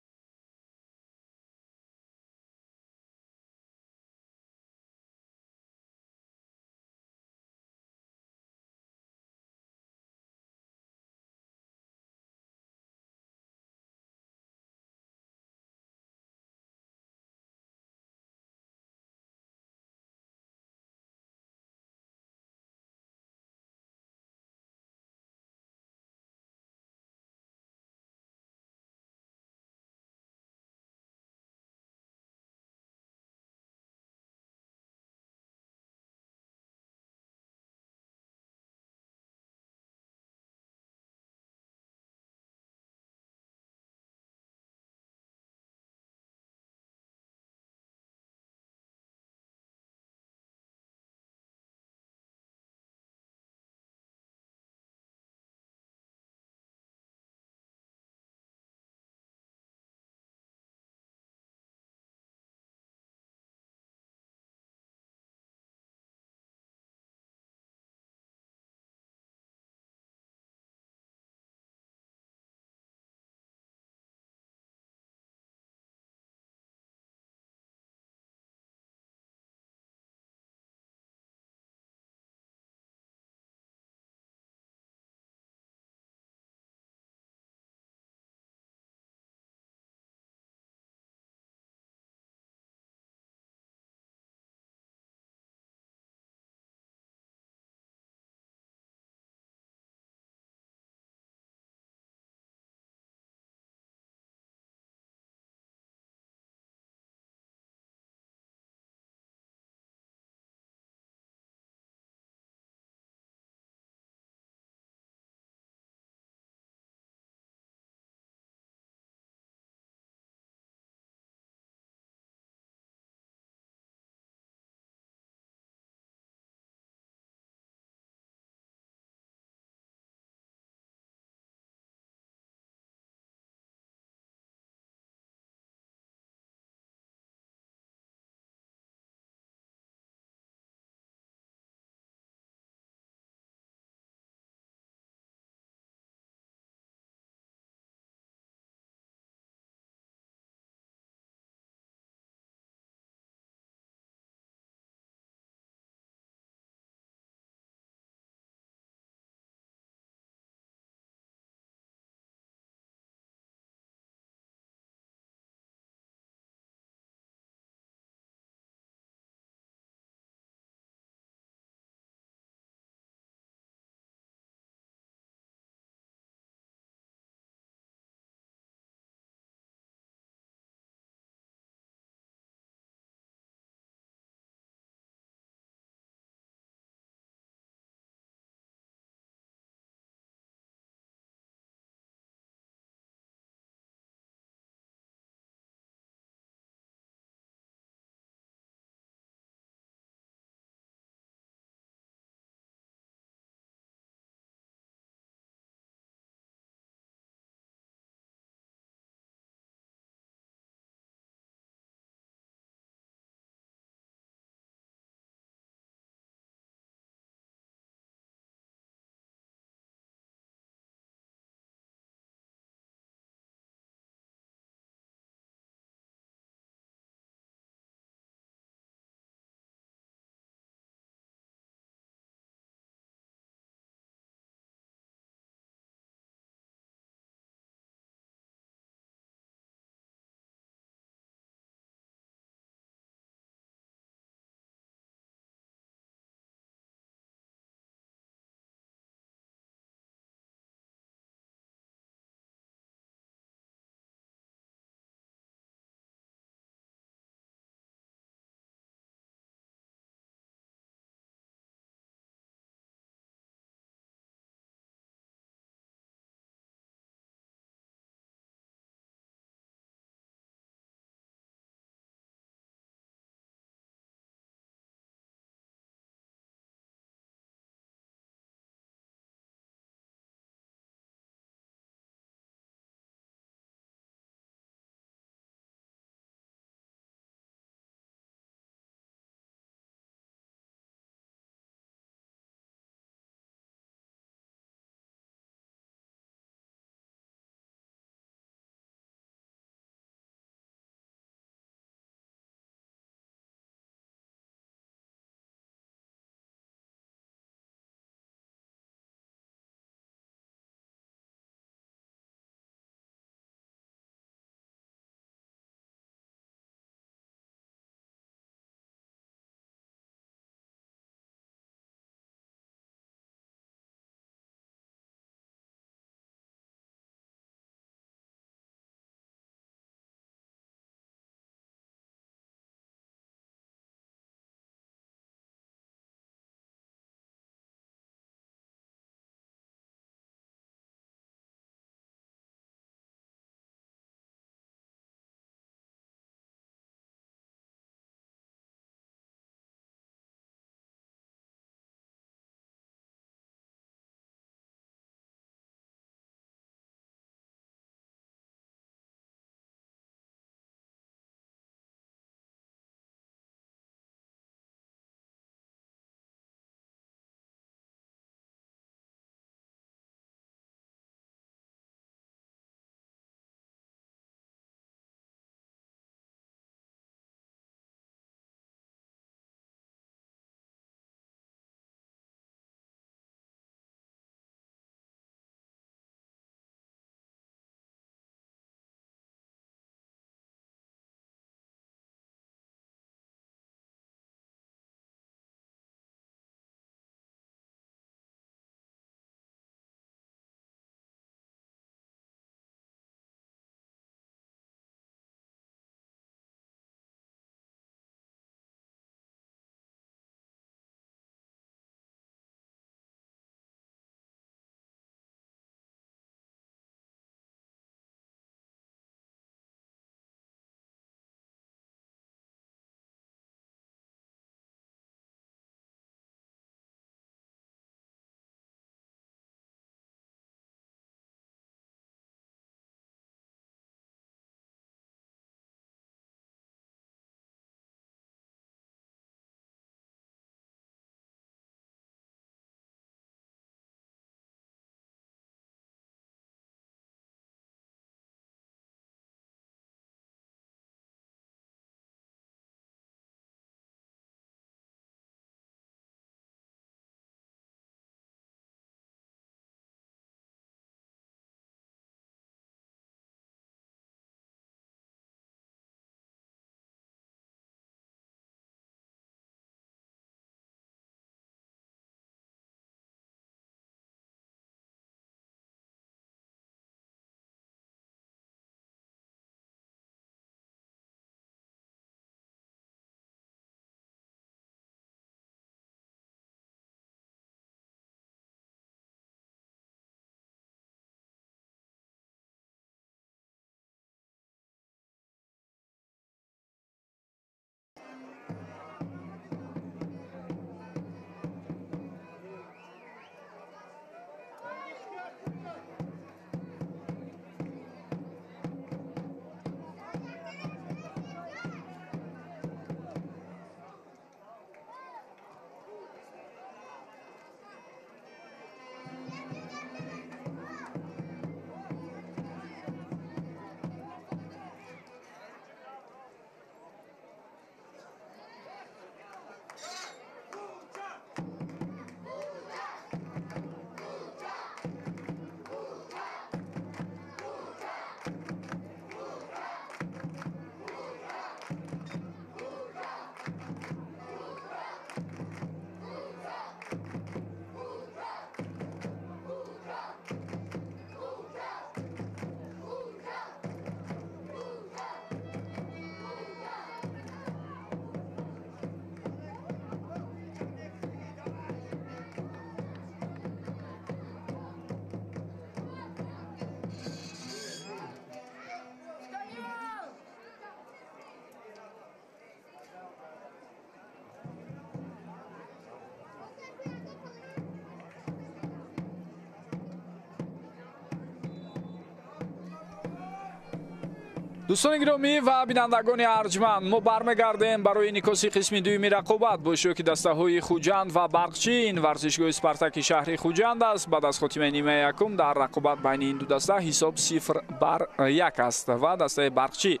Дӯстони гиромӣ ва бинандагони арҷманд, мо бармегардем барои инъикоси қисми дуюми рақобат бо иштироки дастаҳои Хуҷанд ва Барқчӣ. Ин варзишгоҳи Спартаки шаҳри Хуҷанд аст. Баъд аз хотимаи нимаи якум дар рақобат байни ин ду даста ҳисоб 0-1 аст ва дастаи Барқчӣ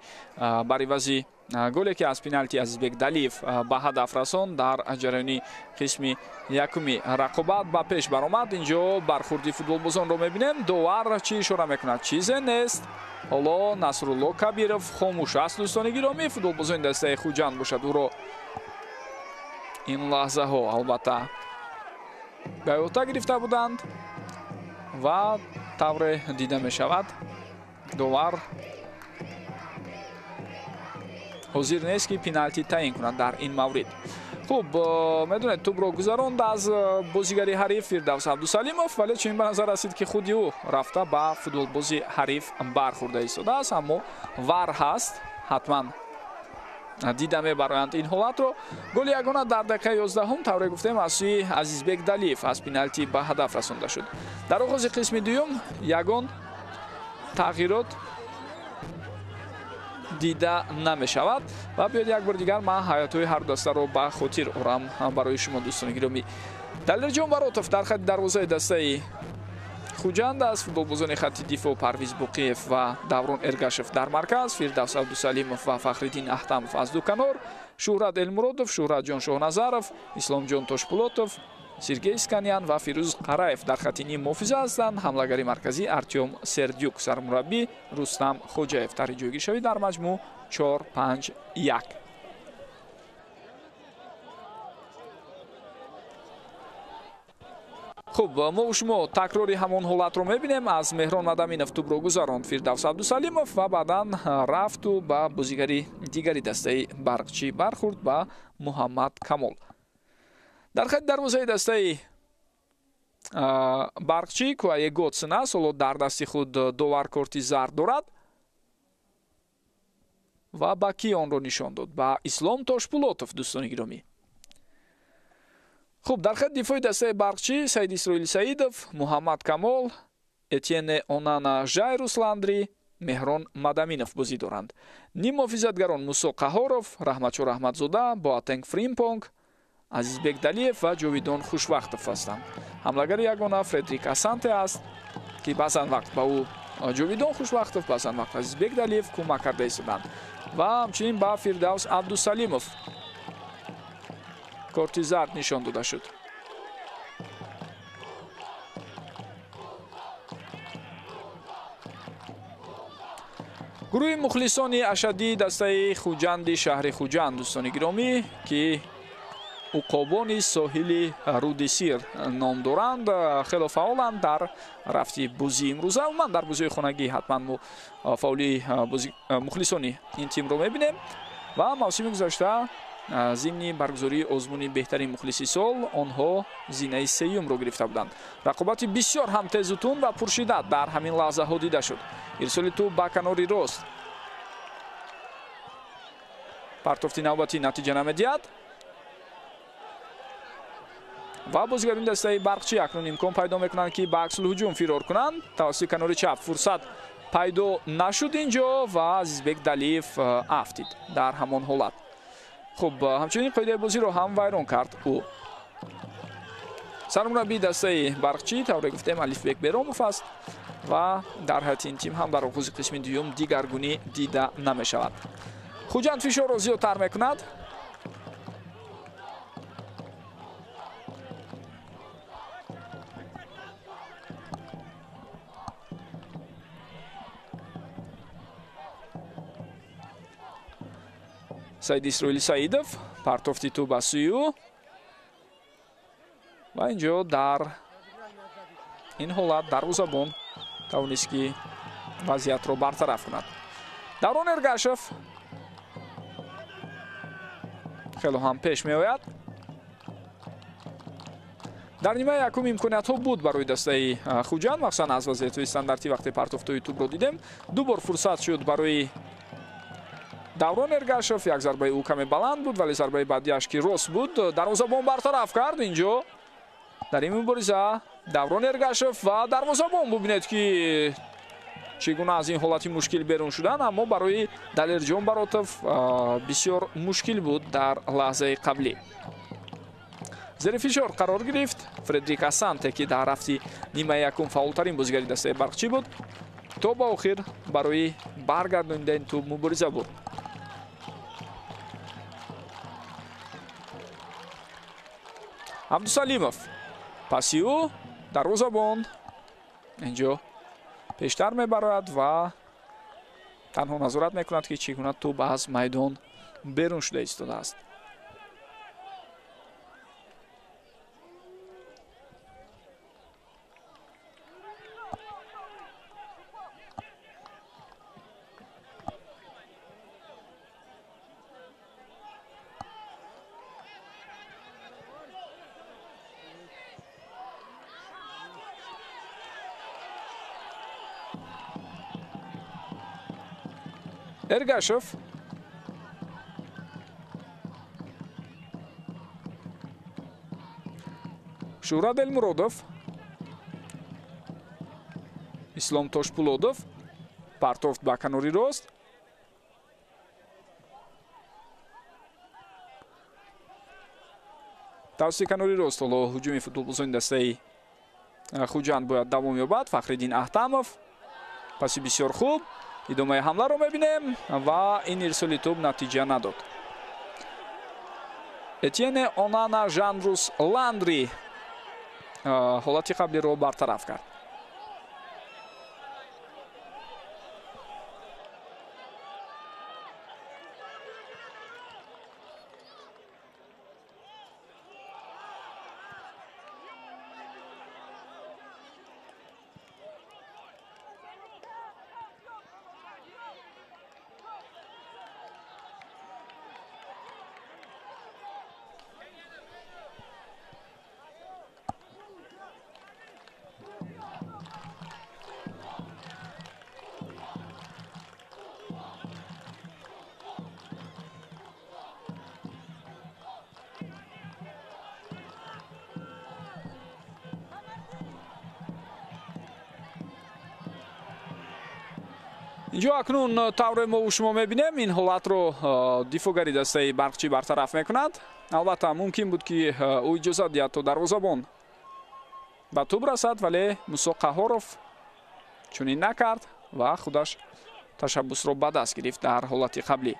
бар ивази голе ки аз пеналти Азизбек Далиев ба ҳадаф расон дар ҷараёни қисми якуми рақобат ба пеш баромад. Инҷо бархурди футболбозонро мебинем. Довар чӣ ишора мекунад? Чизе нест. Ҳоло Насрулло Кабиров хомӯш аст. Дӯстони гиромӣ, футболбозони дастаи Хуҷанд бошад ӯро ин лаҳзаҳо албатта ба ӯта гирифта буданд ва тавре дида мешавад довар ҳозир нест ки пеналти таъин кунад дар ин маврид. Хуб, медонед, тӯбро гузаронд аз бозигари ҳариф Фирдавс Абдусалимов, вале чунин ба назар расид ки худи ӯ рафта ба футболбози ҳариф бархӯрда истодааст, аммо вар ҳаст, ҳатман дида мебароянд ин ҳолатро. Голи ягона дар дақиқаи 11 тавре гуфтем аз сӯи Азизбек Далиев аз пеналти ба ҳадаф расонда шуд. Дар оғози қисми дуюм ягон тағйирот дида намешавад ва биёед як бори дигар ман ҳаётҳои ҳар дастаро ба хотир орам барои шумо дӯстони гиромӣ. Далерҷон Баротов дар хати дарвозаи дастаи Хуҷанд аст. Футболбозони хати дифоъ Парвиз Буқиев ва Даврон Эргашев дар марказ, Фирдавс Абдусалимов ва Фахриддин Аҳтамов аз ду канор, Шӯҳрат Элмуродов, Шӯҳратҷон Шоҳназаров, Исломҷон Тошпулотов, Сергей Сканян ва Фирӯз Қараев дар хати ниммуҳофиза ҳастанд. Ҳамлагари марказӣ Артём Сердюк, сармураббӣ Рустам Хоҷаев. Тарҳи ҷойгиршавӣ дар маҷмӯъ 4-5-1. Хуб, мо шумо такрори ҳамон ҳолатро мебинем. Аз Меҳрон Мадаминов тӯбро гузаронд Фирдавс Абдусалимов ва баъдан рафту ба бозигари дигари дастаи Барқчӣ бархӯрд, ба Муҳаммад Камол. Дар хати дарвозаи дастаи Барқчӣ Куае Готсен аст. Ҳоло дар дасти худ довар корти зард дорад ва ба кӣ онро нишон дод? Ба Ислом Тошпулотов, дӯстони гиромӣ. Хуб, дар хати дифои дастаи Барқчӣ Саид Исроил Саидов, Муҳаммад Камол, Этьене Онана, Жайрус Ландри, Меҳрон Мадаминов бозӣ доранд. Ниммуҳофизатгарон Мусо Қаҳоров, Раҳматшо Раҳматзода, Боатенг Фримпонг, Азизбек Далиев ва Ҷовидон Хушвақтов ҳастанд. Ҳамлагари ягона Фредрик Асанте аст, ки баъзан вақт ба ӯ Ҷовидон Хушвақтов, баъзан вақт Азизбек Далиев кӯмак карда истоданд ва ҳамчунин ба Фирдавс Абдусалимов корти зард нишон дода шуд. Гурӯҳи мухлисони ашаддии дастаи Хуҷанди шаҳри Хуҷанд, дӯстони гиромӣ, ки уқобони соҳили руди Сир ном доранд, хело фаъоланд дар рафти бозии имрӯза. Умуман дар бозиҳои хонагӣ ҳатман мо фаъолии мухлисони ин тимро мебинем ва мавсими гузашта зимни баргузории озмуни беҳтарин мухлиси сол онҳо зинаи сеюмро гирифта буданд. Рақобати бисёр ҳам тезу тунд ва пуршиддат дар ҳамин лаҳзаҳо дида шуд. Ирсоли тӯб ба канори рост, партофти навбатӣ натиҷа намедиҳад ва бозигарони дастаи Барқчӣ акнун имкон пайдо мекунанд, ки ба аксулҳуҷум фирор кунанд. Тавассути канори чап фурсат пайдо нашуд инҷо ва Азизбек Далиев афтид дар ҳамон ҳолат. Хуб, ҳамчунин қоидаи бозиро ҳам вайрон кард ӯ. Сармураббии дастаи Барқчӣ тавре гуфтем Алифбек Беромов аст ва дар ҳайати ин тим ҳам дар оғози қисми дуюм дигаргунӣ дида намешавад. Хуҷанд фишорро зиёдтар мекунад. Саид Исроил Саидов партофти тӯб ба сӯи ӯ ва инҷо дар ин ҳолат дарвозабон тавонист ки вазъиятро бартараф кунад. Даврон Эргашев хело ҳам пеш меояд. Дар нимаи якум имкониятҳо буд барои дастаи Хуҷанд, махсусан аз вазъиятҳои стандартӣ вақте партофтҳои тӯбро дидем. Ду бор фурсат шуд барои Даврон Эргашев, як зарбаи ӯ каме баланд буд, вале зарбаи баъдиаш ки рост буд, дарвозабон бартараф кард. Инҷо дар ин мубориза Даврон Эргашев ва дарвозабон, бубинед ки чӣ гуна аз ин ҳолати мушкил берун шудан, аммо барои Далерҷон Баротов бисёр мушкил буд дар лаҳзаи қаблӣ. Зери фишор қарор гирифт Фредерик Асанте, ки дар рафти нимаи якум фаъолтарин бозигари дастаи Барқчӣ буд, то ба охир барои баргардонидани тӯб мубориза бурд. Абдусалимов паси ӯ дарвозабон инҷо пештар мебарояд ва танҳо назорат мекунад, ки чӣ гуна тӯб аз майдон берун шуда истодааст. Эргашев Шӯҳрат Элмуродов, Ислом Тошпулодов партофт ба канори рост. Тавассути канори рост ҳоло ҳуҷуми футболбозони дастаи Хуҷанд бояд давом ёбад. Фахриддин Аҳтамов паси бисёр хуб, идомаи ҳамларо мебинем ва ин ирсоли тӯб натиҷа надод. Этьене Онана Жанрус Ландри ҳолати қаблиро бартараф кард. Инҷо акнун тавре мо шумо мебинем, ин ҳолатро дифоъгари дастаи Барқчӣ бартараф мекунад. Албатта мумкин буд, ки ӯ иҷозат диҳад, то дарвозабон ба тӯб расад, вале Мусо Қаҳоров чунин накард ва худаш ташаббусро ба даст гирифт дар ҳолати қаблӣ.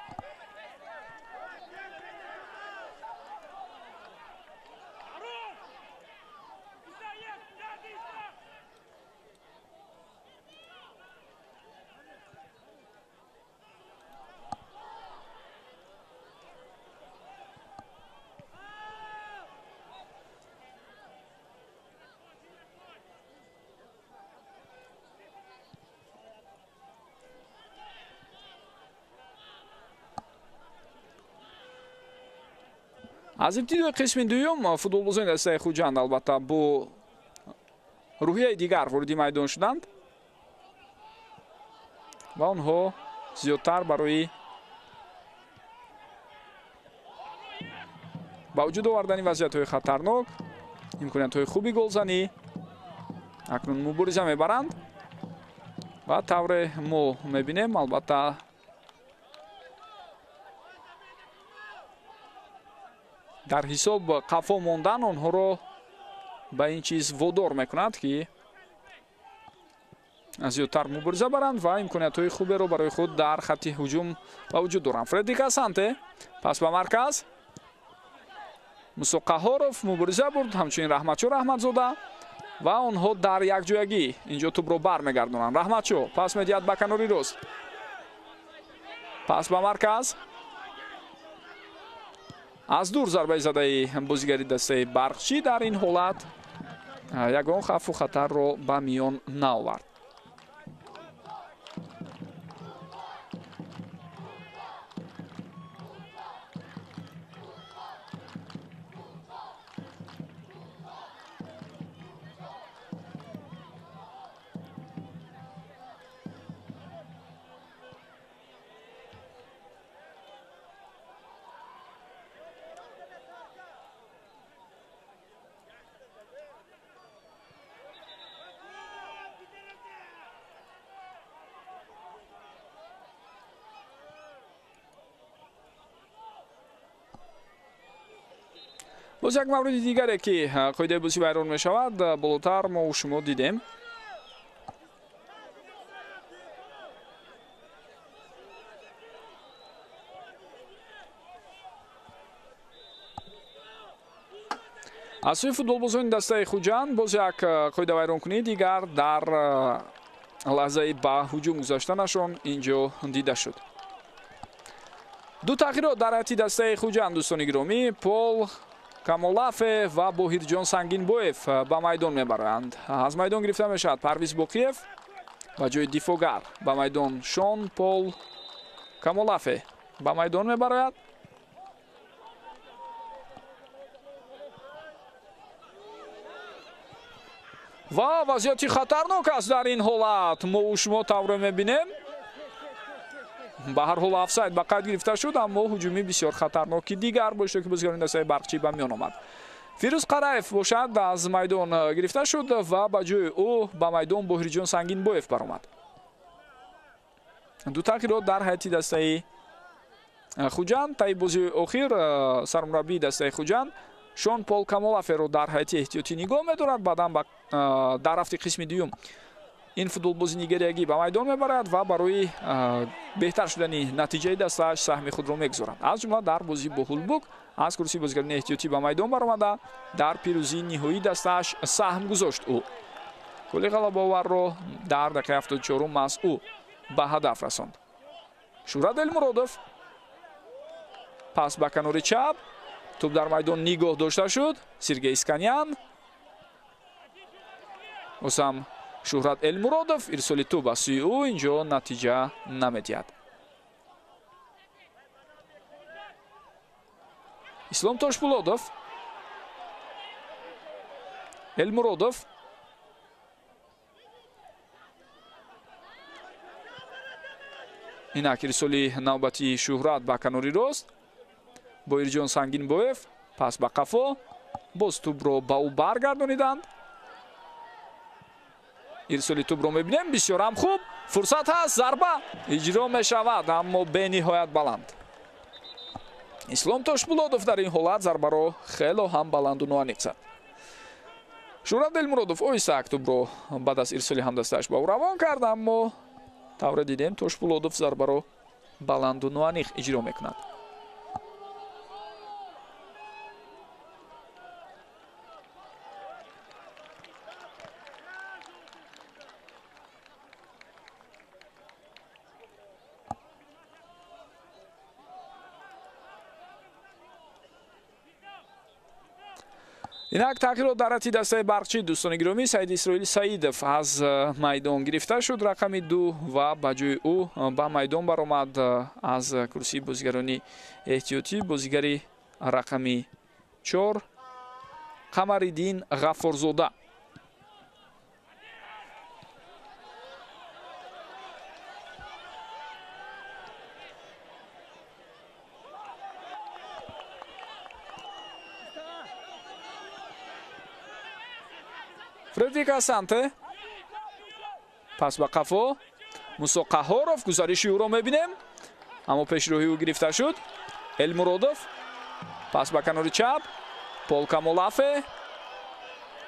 Аз ибтидои қисми дуюм футболбозони дастаи Хуҷанд албатта бо рӯҳияи дигар вориди майдон шуданд ва онҳо зиёдтар барои ба вуҷуд овардани вазъиятҳои хатарнок, имкониятҳои хуби голзанӣ акнун мубориза мебаранд ва тавре мо мебинем, албатта дар ҳисоб қафо мондан онҳоро ба ин чиз водор мекунад, ки зиёдтар мубориза баранд ва имкониятҳои хуберо барои худ дар хатти ҳуҷум ба вуҷуд доранд. Фредерик Асанте пас ба марказ, Мусо Қаҳоров мубориза бурд, ҳамчунин Раҳматшо Раҳматзода ва онҳо дар якҷоягӣ инҷо тӯбро бармегардонанд. Раҳматшо пас медиҳад ба канори рост, пас ба марказ, аз дур зарбаи задаи бозигари дастаи Барқчӣ дар ин ҳолат ягон хавфу хатарро ба миён наовард. Боз як мавриди дигаре ки қоидаи бозӣ вайрон мешавад, болотар мо шумо дидем. Аз сӯи футболбозони дастаи Хуҷанд боз як қоидавайронкунии дигар дар лаҳзаи ба ҳуҷум гузаштанашон инҷо дида шуд. Ду тағйирот дар ҳайати дастаи Хуҷанд, дӯстони гиромӣ, Пол Камолафе ва Боҳирҷон Сангинбоев ба майдон мебаранд. Аз майдон гирифта мешавад Парвиз Боқиев ба ҷои дифогар ба майдон Шон Пол Камолафе ба майдон мебарояд. Ва вазъияти хатарнок аст дар ин ҳолат. Мо шумо тавре мебинем. Ба ҳар ҳол офсайд ба қайд гирифта шуд, аммо ҳуҷуми бисёр хатарноки дигар бо иштироки бозигарони дастаи Барқчӣ ба миён омад. Фирӯз Қараев бошад аз майдон гирифта шуд ва ба ҷои ӯ ба майдон Боҳирҷон Сангинбоев баромад. Ду тағйирот дар ҳайати дастаи Хуҷанд. Таи бозии охир сармураббии дастаи Хуҷанд Шон Пол Камолаферо дар ҳайати эҳтиётӣ нигоҳ медорад. Баъдан дар рафти қисми дуюм ин футболбози нигариягӣ ба майдон мебарад ва барои беҳтар шудани натиҷаи дастааш саҳми худро мегузорад. Аз ҷумла дар бозӣ бо Ҳулбук аз курсии бозигарони эҳтиётӣ ба майдон баромада дар пирӯзии ниҳоии дастааш саҳм гузошт. Ӯ голи ғалабаоварро дар дақиқаи 74 маҳз ӯ ба ҳадаф расонд. Шӯҳрат Элмуродов пас ба канори чап, тӯб дар майдон нигоҳ дошта шуд. Сергей Исканян, осам Шӯҳрат Элмуродов, ирсоли тӯб аз сӯи ӯ инҷо натиҷа намедиҳад. Ислом Тошпулодов, Элмуродов, инак ирсоли навбати Шӯҳрат ба канори рост, Боҳирҷон Сангинбоев пас ба қафо, боз тӯбро ба ӯ баргардониданд. Ирсоли тӯбро мебинем, бисёр ҳам хуб, фурсат ҳаст, зарба иҷро мешавад, аммо бениҳоят баланд. Ислом Тошпулодов дар ин ҳолат зарбаро хело ҳам баланду ноаниқ зад. Шӯҳрат Элмуродов оҳиста тӯбро баъд аз ирсоли ҳамдастааш ба ӯ равон кард, аммо тавре дидем Тошпулодов зарбаро баланду ноаниқ иҷро мекунад. Инак тағйирот дар ҳайати дастаи Барқчӣ, дӯстони гиромӣ, Саид Исроил Саидов аз майдон гирифта шуд рақами 2 ва ба ҷои ӯ ба майдон баромад аз курсии бозигарони эҳтиётӣ бозигари рақами 4 Қамариддин Ғаффорзода. Фредерик Асанте пас ба қафо, Мусо Қаҳоров, гузариши ӯро мебинем, аммо пешроҳи ӯ гирифта шуд. Элмуродов пас ба канори чап, Пол Камолафе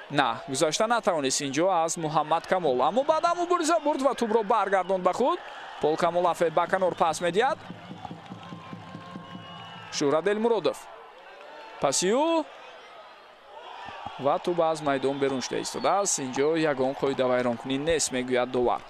на, гузашта натавонист инҷо аз Муҳаммад Камол, аммо баъдан мубориза бурд ва тӯбро баргардонд ба худ. Пол Камолафе ба канор пас медиҳад. Шӯҳрат Элмуродов паси ӯ ва тӯб аз майдон берун шуда истодааст. Инҷо ягон қоидавайронкунӣ нест, мегӯяд довар.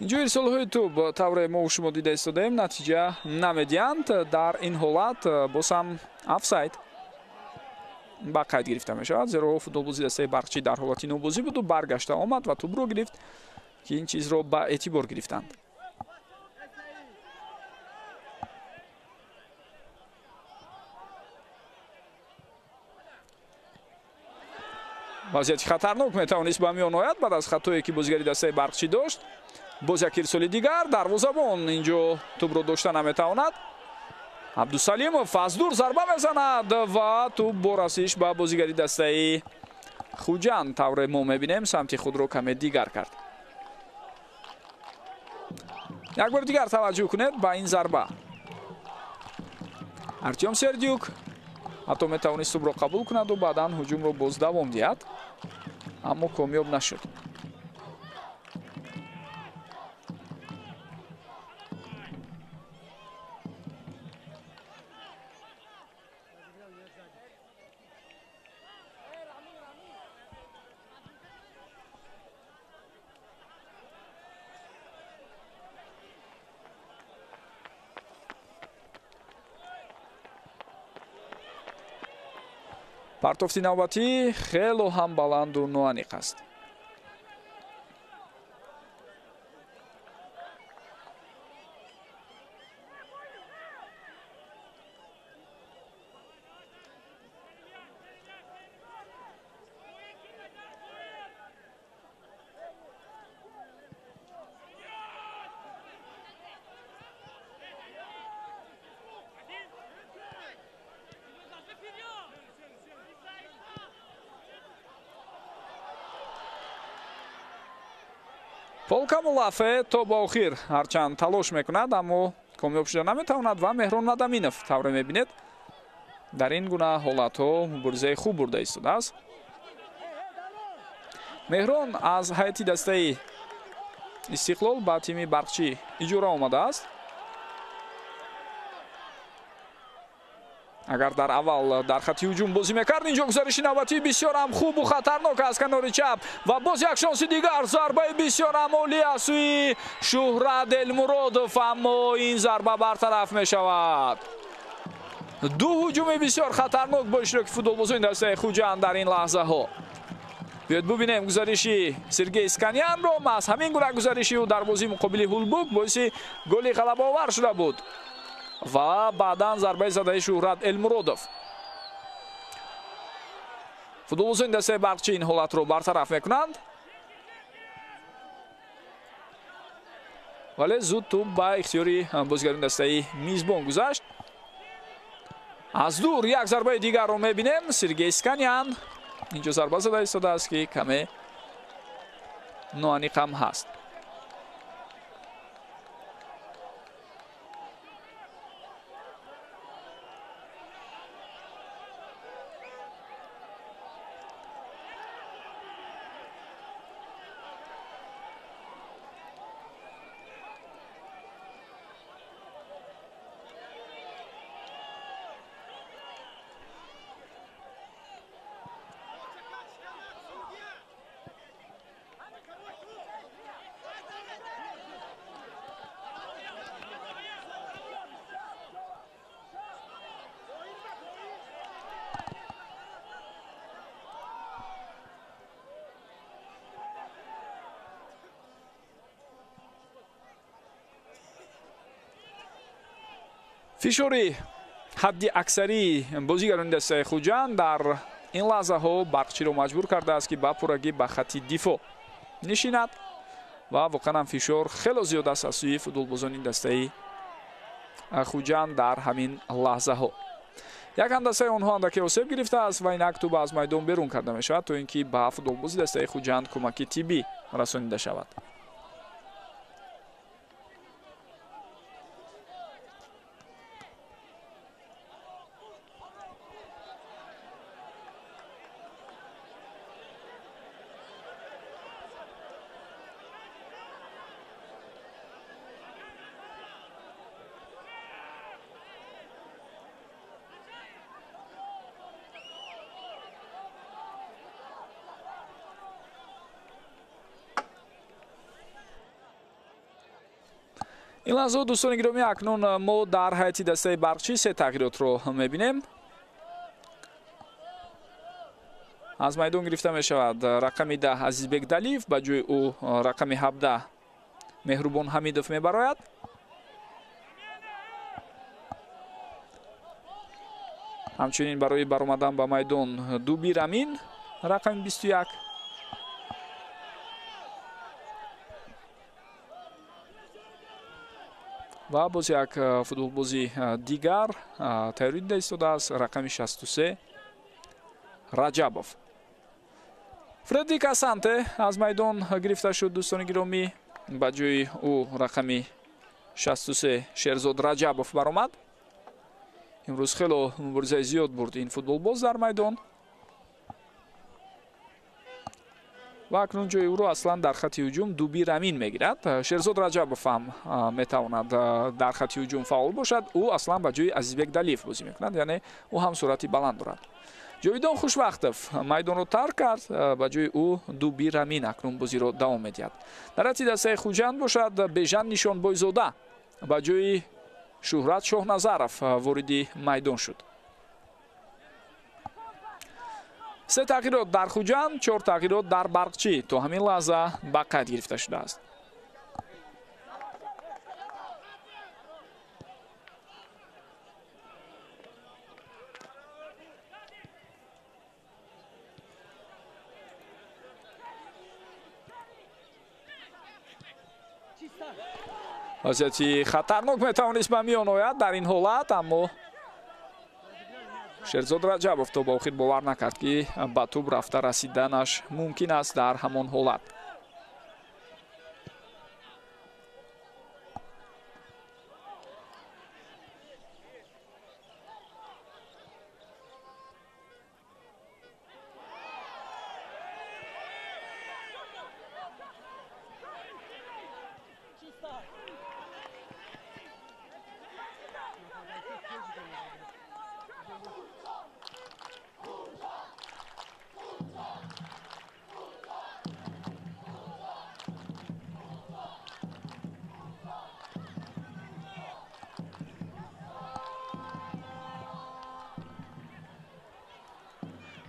Инҷо ирсолҳои тӯб тавре мо шумо дида истодаем натиҷа намедиҳанд. Дар ин ҳолат боз ҳам офсайд. ба қайд гирифта мешавад, зеро футболбози дастаи Барқчӣ дар ҳолати нобозӣ буду баргашта омад ва тӯбро гирифт, ки ин чизро ба эътибор гирифтанд. Вазъияти хатарнок метавонист ба миён ояд баъд аз хатое ки бозигари дастаи Барқчӣ дошт. Боз як ирсоли дигар, дарвозабон инҷо тӯбро дошта наметавонад. Абдусалимов аз дур зарба мезанад ва тӯб бо расиш ба бозигари дастаи Хуҷанд, тавре мо мебинем, самти худро каме дигар кард. Як бори дигар таваҷҷӯҳ кунед ба ин зарба. Артём Сердюк ҳатто метавонист тӯбро қабул кунаду баъдан ҳуҷумро боз давом диҳад, аммо комёб нашуд. Партофти навбатӣ хело ҳам баланду ноаниқ аст. Полка Мулафе то ба охир ҳарчанд талош мекунад, аммо комёб шуда наметавонад ва Меҳрон Мадаминов, тавре мебинед, дар ин гуна ҳолатҳо муборизаи хуб бурда истодааст. Меҳрон аз ҳайати дастаи Истиқлол ба тими Барқчӣ иҷора омадааст. Агар дар аввал дар хати ҳуҷум бозӣ мекард, инҷо гузариши навбатӣ бисёр ҳам хубу хатарнок аз канори чап ва боз як шонси дигар, зарбаи бисёр ҳам олӣ аз сӯи Шуҳрат Элмуродов, аммо ин зарба бартараф мешавад. Ду ҳуҷуми бисёр хатарнок бо иштироки футболбозони дастаи Хуҷанд дар ин лаҳзаҳо. Биёед бубинем гузариши Сергей Сканянро. Маҳз ҳамин гуна гузариши ӯ дар бозии муқобили Ҳулбук боиси голи ғалабаовар шуда буд ва баъдан зарбаи задаи Шуҳрат Элмуродов. Футболбозони дастаи Барқчӣ ин ҳолатро бартараф мекунанд, вале зуд тӯб ба ихтиёри бозигарони дастаи мизбон гузашт. Аз дур як зарбаи дигарро мебинем. Сергей Сканян инҷо зарба зада истодааст, ки каме ноаниқам ҳаст. Фишори ҳадди аксарии бозигарони дастаи Хуҷанд дар ин лаҳзаҳо Барқчиро маҷбур кардааст, ки ба пуррагӣ ба хати дифоъ нишинад ва воқеан ҳам фишор хело зиёд аст аз сӯи футболбозони дастаи Хуҷанд дар ҳамин лаҳзаҳо. Як ҳамдастаи онҳо андаке осеб гирифтааст ва инак тӯб аз майдон берун карда мешавад, то ин ки ба футболбози дастаи Хуҷанд кӯмаки тиббӣ расонида шавад. Ин лаҳзаҳо, дӯстони гиромӣ, акнун мо дар ҳайати дастаи Барқчӣ се тағйиротро мебинем. Аз майдон гирифта мешавад рақами 10 Азизбек Далиев, ба ҷои ӯ рақами 17 Меҳрубон Ҳамидов мебарояд. Ҳамчунин барои баромадан ба майдон Дубир Амин рақами 21. Ва боз як футболбози дигар тайёрӣ дида истодааст, рақами 63 Раҷабов. Фредрик Асанте аз майдон гирифта шуд, дӯстони гиромӣ. Ба ҷои ӯ рақами 63 Шерзод Раҷабов баромад. Имрӯз хело муборизаи зиёд бурд ин футболбоз дар майдон. Ва акнун ҷои ӯро аслан дар хати ҳуҷум Дубир Амин мегирад. Шерзод Раҷабов ҳам метавонад дар хати ҳуҷум фаъол бошад. Ӯ аслан ба ҷои Азизбек Далиев бозӣ мекунад, яъне ӯ ҳам суръати баланд дорад. Ҷовидон Хушвақтов майдонро тарк кард, ба ҷои ӯ Дубир Амин акнун бозиро давом медиҳад. Дар ҳайати дастаи Хуҷанд бошад Бежан Нишонбойзода ба ҷои Шуҳрат Шоҳназаров вориди майдон шуд. Се тағйирот дар Хуҷанд, 4 тағйирот дар Барқчӣ то ҳамин лаҳза ба қайд гирифта шудааст. Вазъияти хатарнок метавонист ба миён ояд дар ин ҳолат, аммо Шерзод Раҷабов то ба охир бовар накард, ки ба тӯб рафта расиданаш мумкин аст дар ҳамон ҳолат.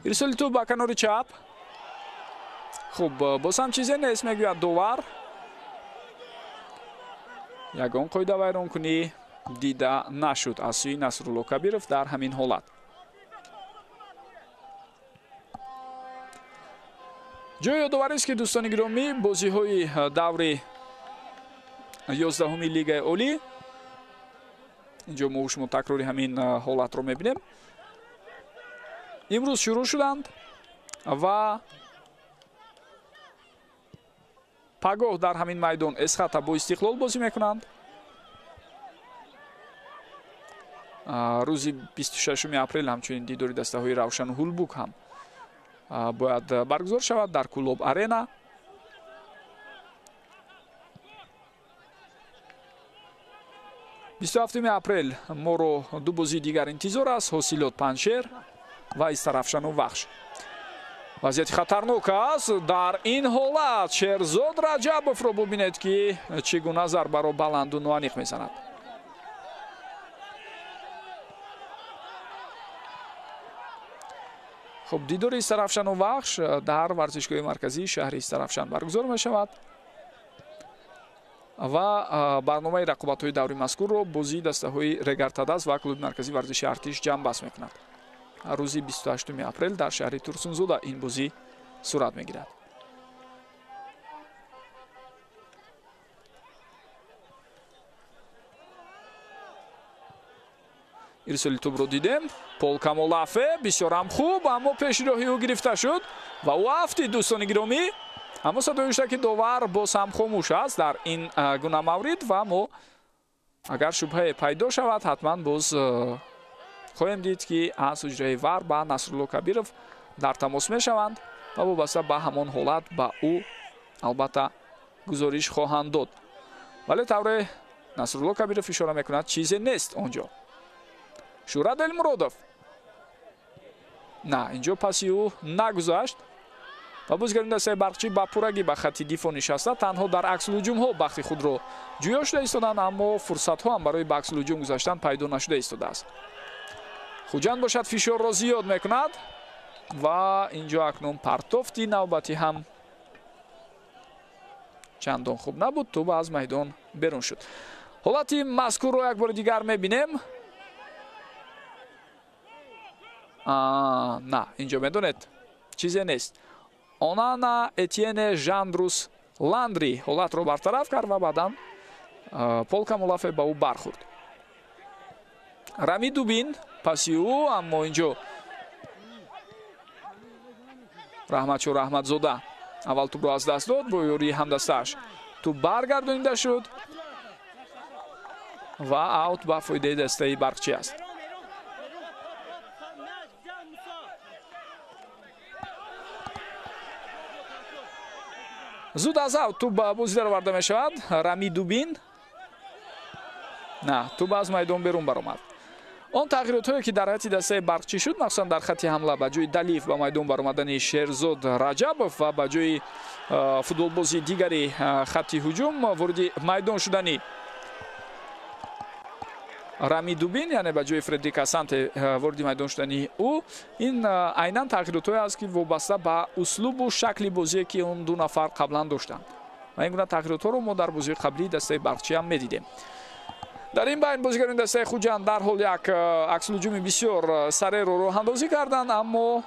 Ирсоли тӯб ба канори чап. Хуб, боз ҳам чизе нест, мегӯяд довар. Ягон қоидавайронкунӣ дида нашуд аз сӯи Насрулло Кабиров дар ҳамин ҳолат. Ҷои ёдоварист, ки дӯстони гиромӣ, бозиҳои даври 11-уми Лигаи Олӣ, инҷо мо шумо такрори ҳамин ҳолатро мебинем, имрӯз шурӯъ шуданд ва пагоҳ дар ҳамин майдон Эсхата бо Истиқлол бозӣ мекунанд. Рӯзи 26 апрел ҳамчунин дидори дастаҳои Равшану Ҳулбук ҳам бояд баргузор шавад дар Кулоб Арена. 27 апрел моро ду бозии дигар интизор аст: Ҳосилот Панҷшер ва Истарафшану Вахш. Вазъияти хатарнок аст дар ин ҳолат. Шерзод Раҷабовро бубинед, ки чӣ гуна зарбаро баланду ноаниқ мезанад. Хуб, дидори Истарафшану Вахш дар варзишгоҳи марказии шаҳри Истарафшан баргузор мешавад ва барномаи рақобатҳои даври мазкурро бозии дастаҳои Регартадас ва клуби марказии варзиши Артиш ҷамъбаст мекунад. Рӯзи 28 апрел дар шаҳри Турсунзода ин бозӣ сурат мегирад. Ирсоли тӯбро дидем. Пол Камолафе бисёрам хуб, аммо пеши роҳи ӯ гирифта шуд ва ӯ афтид, дӯстони гиромӣ. Аммо садои ки довар боз ҳам хомӯш аст дар ин гуна маврид ва мо агар шубҳае пайдо шавад, ҳатман боз хоҳем дид, ки аз ҳуҷраи вар ба Насрулло Кабиров дар тамос мешаванд ва вобаста ба ҳамон ҳолат ба ӯ албатта гузориш хоҳанд дод. Вале тавре Насрулло Кабиров ишора мекунад, чизе нест он ҷо. Шӯҳрат Элмуродов, на, инҷо паси ӯ нагузашт ва бозигарони дастаи Барқчӣ ба пуррагӣ ба хати дифоъ нишаста, танҳо дар аксулҳуҷумҳо бахти худро ҷӯё шуда истоданд, аммо фурсатҳо ҳам барои ба аксулҳуҷум гузаштан пайдо нашуда истодааст. Хуҷанд бошад фишорро зиёд мекунад. Ва инҷо акнун партофти навбатӣ ҳам чандон хуб набуд, тӯб аз майдон берун шуд. Ҳолати мазкурро як бори дигар мебинем. На, инҷо медонед, чизе нест. Онана Этьене Жандрус Ландри ҳолатро бартараф кард ва баъдан Пол Камолафе ба ӯ бархӯрд. Рами Дубин паси ӯ, аммо инҷо Раҳматшо Раҳматзода аввал тӯбро аз даст дод, бо ёрии ҳамдастааш тӯб баргардонида шуд ва аут ба фоидаи дастаи Барқчӣ аст. Зуд аз аут тӯб ба бозӣ дароварда мешавад. Рами Дубин, на, тӯб аз майдон берун баромад. Он тағйиротҳое ки дар ҳайати дастаи Барқчӣ шуд, махсусан дар хатти ҳамла ба ҷои Далиев ба майдон баромадани Шерзод Раҷабов ва ба ҷои футболбози дигари хатти ҳуҷум вориди майдон шудани Рами Дубин, яъне ба ҷои Фредрик Асанте вориди майдон шудани ӯ, ин айнан тағйиротҳое аст, ки вобаста ба услубу шакли бозие, ки он ду нафар қаблан доштанд. Ва ин гуна тағйиротҳоро мо дар бозии қаблии дастаи Барқчӣ ҳам медидем. Дар ин байн бозигарони дастаи Хуҷанд дарҳол як аксулҳуҷуми бисёр сареро роҳандозӣ карданд, аммо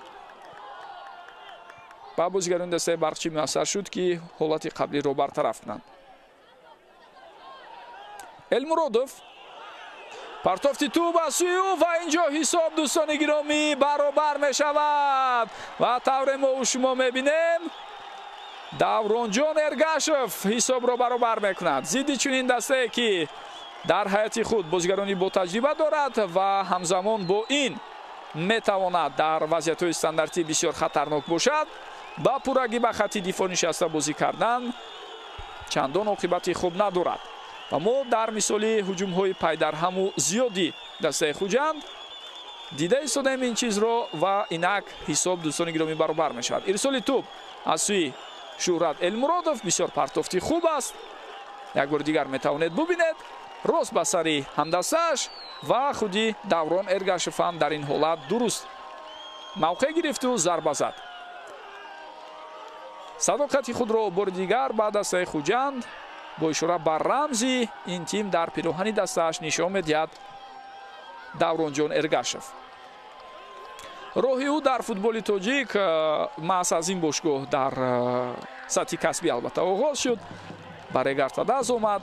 ба бозигарони дастаи Барқчӣ муяссар шуд, ки ҳолати қаблиро бартараф кунанд. Элмуродов, партофти тӯб аз сӯи ӯ ва инҷо ҳисоб, дӯстони гиромӣ, баробар мешавад. Ва тавре мо шумо мебинем, Давронҷон Эргашев ҳисобро баробар мекунад. Зидди чунин дастае, ки дар ҳайати худ бозигарони ботаҷриба дорад ва ҳамзамон бо ин метавонад дар вазъиятҳои стандартӣ бисёр хатарнок бошад, ба пуррагӣ ба хатти дифоъ нишаста бозӣ кардан чандон оқибати хуб надорад. Ва мо дар мисоли ҳуҷумҳои пайдарҳаму зиёди дастаи Хуҷанд дида истодаем ин чизро ва инак ҳисоб, дӯстони гиромӣ, баробар мешавад. Ирсоли тӯб аз сӯи Шӯҳрат Элмуродов бисёр партофти хуб аст. Як бори дигар метавонед бубинед, рост ба сари ҳамдастааш ва худи Даврон Эргашев ҳам дар ин ҳолат дуруст мавқеъ гирифту зарба зад. Садоқати худро бори дигар ба дастаи Хуҷанд бо ишора ба рамзи ин тим дар пироҳани дастааш нишон медиҳад Давронҷон Эргашев. Роҳи ӯ дар футболи тоҷик маҳз аз ин бошгоҳ дар сатҳи касбӣ албатта оғоз шуд. Ба Регар-ТадАЗ омад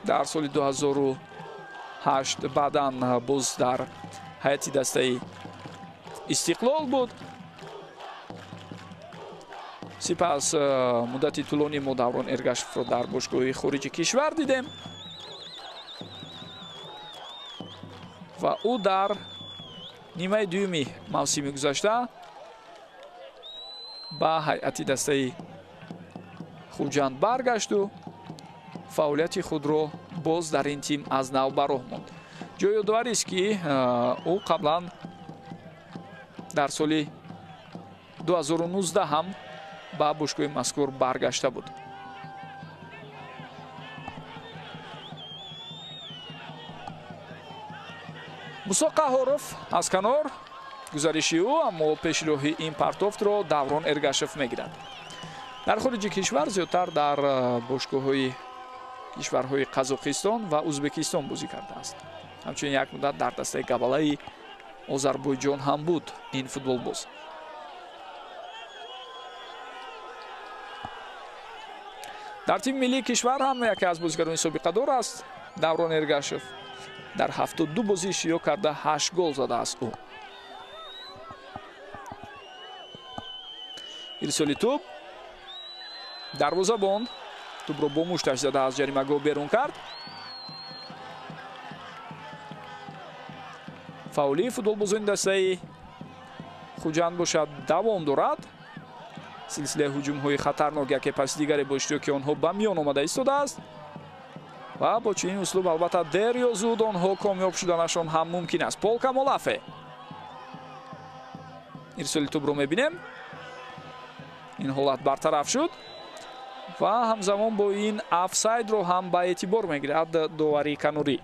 дар соли 2008, баъдан боз дар ҳайати дастаи Истиқлол буд. Сипас муддати тӯлонӣ мо Даврон Эргашевро дар бошгоҳи хориҷи кишвар дидем ва ӯ дар нимаи дуюми мавсими гузашта ба ҳайати дастаи Хуҷанд баргашту фаъолияти худро боз дар ин тим аз нав ба роҳ монд. Ҷои ёдоварист, ки ӯ қаблан дар соли 2019 ҳам ба бошгоҳи мазкур баргашта буд. Мусо Қаҳоров аз канор, гузариши ӯ, аммо пешроҳи ин партофтро Даврон Эргашев мегирад. Дар хориҷи кишвар зиёдтар дар бошгоҳҳои кишварҳои Қазоқистон ва Ӯзбекистон бозӣ кардааст. Ҳамчунин як муддат дар дастаи Габалаи Озарбойҷон ҳам буд ин футболбоз. Дар тими миллии кишвар ҳам яке аз бозигарони собиқадор аст Даврон Эргашев. Дар 72 бозӣ иштирок карда 8 гол задааст ӯ. Ирсоли тӯб, дарвозабон тӯбро бо мушташ зада аз ҷаримагоҳ берун кард. Фаъолии футболбозони дастаи Хуҷанд бошад давом дорад. Силсилаи ҳуҷумҳои хатарнок яке паси дигаре бо иштироки онҳо ба миён омада истодааст ва бо чунин услуб албатта дер ё зуд онҳо комёб шуданашон ҳам мумкин аст. Пол Камолафе, ирсоли тӯбро мебинем. Ин ҳолат бартараф шуд ва ҳамзамон бо ин офсайдро ҳам ба эътибор мегирад доварии канорӣ.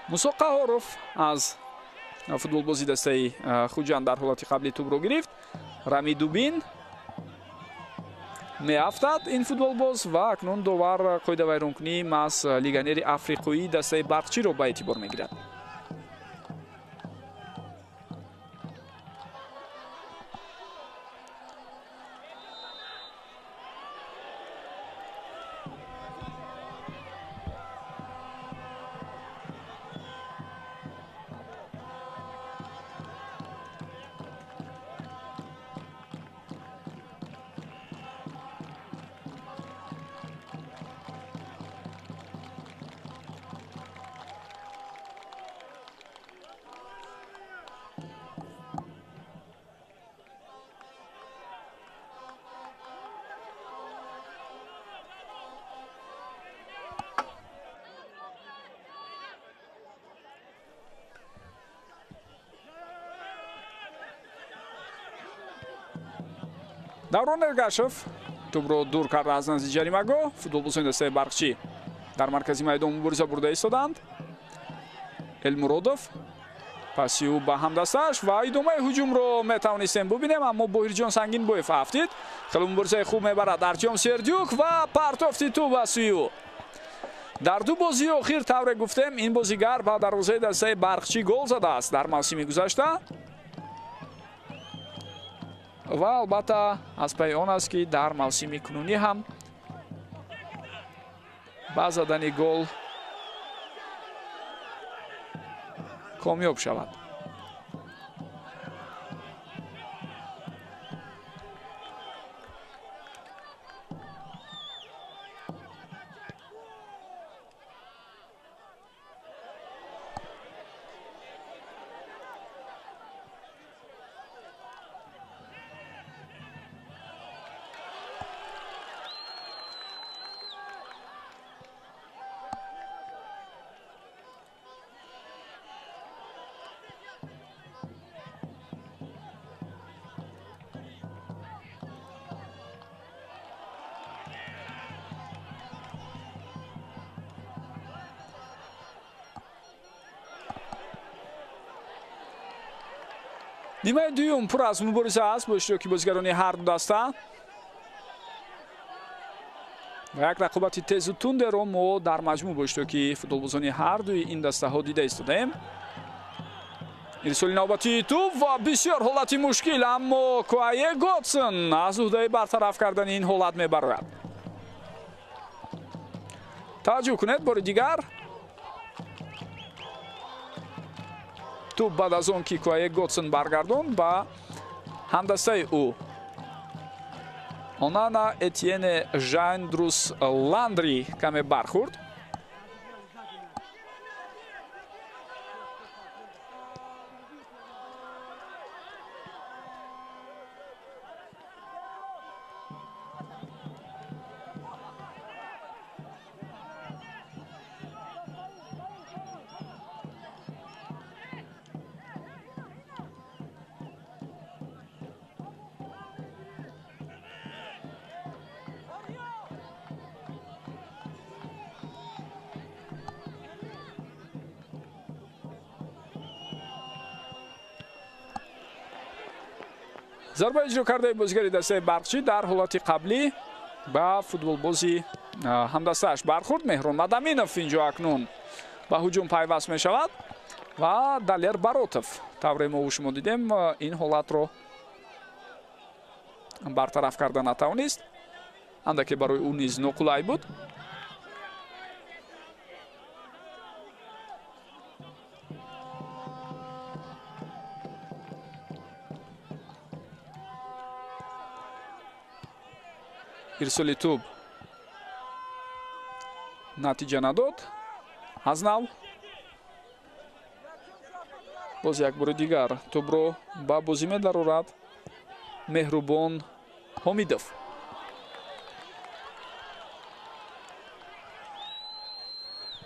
Мусо Қаҳоров аз футболбози дастаи Хуҷанд дар ҳолати қабли тӯбро гирифт. Рами Дубин меафтад ин футболбоз ва акнун довар қоидавайронкунии маҳз легионери африқоии дастаи Барқчиро ба эътибор мегирад. Даврон Эргашев тӯбро дур карда аз назди ҷаримагоҳ. Футболбозони дастаи Барқчӣ дар маркази майдон мубориза бурда истоданд. Элмуродов паси ӯ ба ҳамдастааш ва идомаи ҳуҷумро метавонистем бубинем, аммо Боҳирҷон Сангинбоев афтид. Хеле муборизаи хуб мебарад Артём Сердюк ва партофти тӯб ба сӯи ӯ. Дар ду бозии охир тавре гуфтем, ин бозигар ба дарвозаи дастаи Барқчӣ гол задааст дар мавсими гузашта ва албатта аз пайи он аст, ки дар мавсими кунунӣ ҳам ба задани гол комёб шавад. Нимаи дуюм пур аз мубориза аст бо иштироки бозигарони ҳар ду даста ва як рақобати тезу тундеро мо дар маҷмӯъ бо иштироки футболбозони ҳар дуи ин дастаҳо дида истодаем. Ирсоли навбатии тӯб ва бисёр ҳолати мушкил, аммо Куае Готсон аз уҳдаи бартараф кардани ин ҳолат мебарояд. Таваҷҷӯҳ кунед бори дигар. Тӯб баъд аз он ки Куае Готсон баргардонд ба ҳамдастаи ӯ Онана Этьене Жандрус Ландри каме бархӯрд. Зарба иҷро кардаи бозигари дастаи Барқчӣ дар ҳолати қаблӣ ба футболбози ҳамдастааш бархӯрд. Меҳрон Мадаминов инҷо акнун ба ҳуҷум пайваст мешавад ва Далер Баротов тавре мо шумо дидем ин ҳолатро бартараф карда натавонист, андаке барои ӯ низ ноқулай буд. Ирсоли тӯб натиҷа надод. Аз нав боз як бори дигар тӯбро ба бозӣ медарорад Меҳрубон Ҳомидов.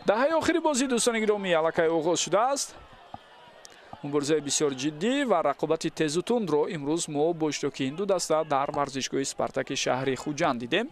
Даҳаи охири бозӣ, дӯстони гиромӣ, аллакай оғоз шудааст. Муборизаи бисёр ҷиддӣ ва рақобати тезу тундро имрӯз мо бо иштироки ин ду даста дар варзишгоҳи Спартаки шаҳри Хуҷанд дидем.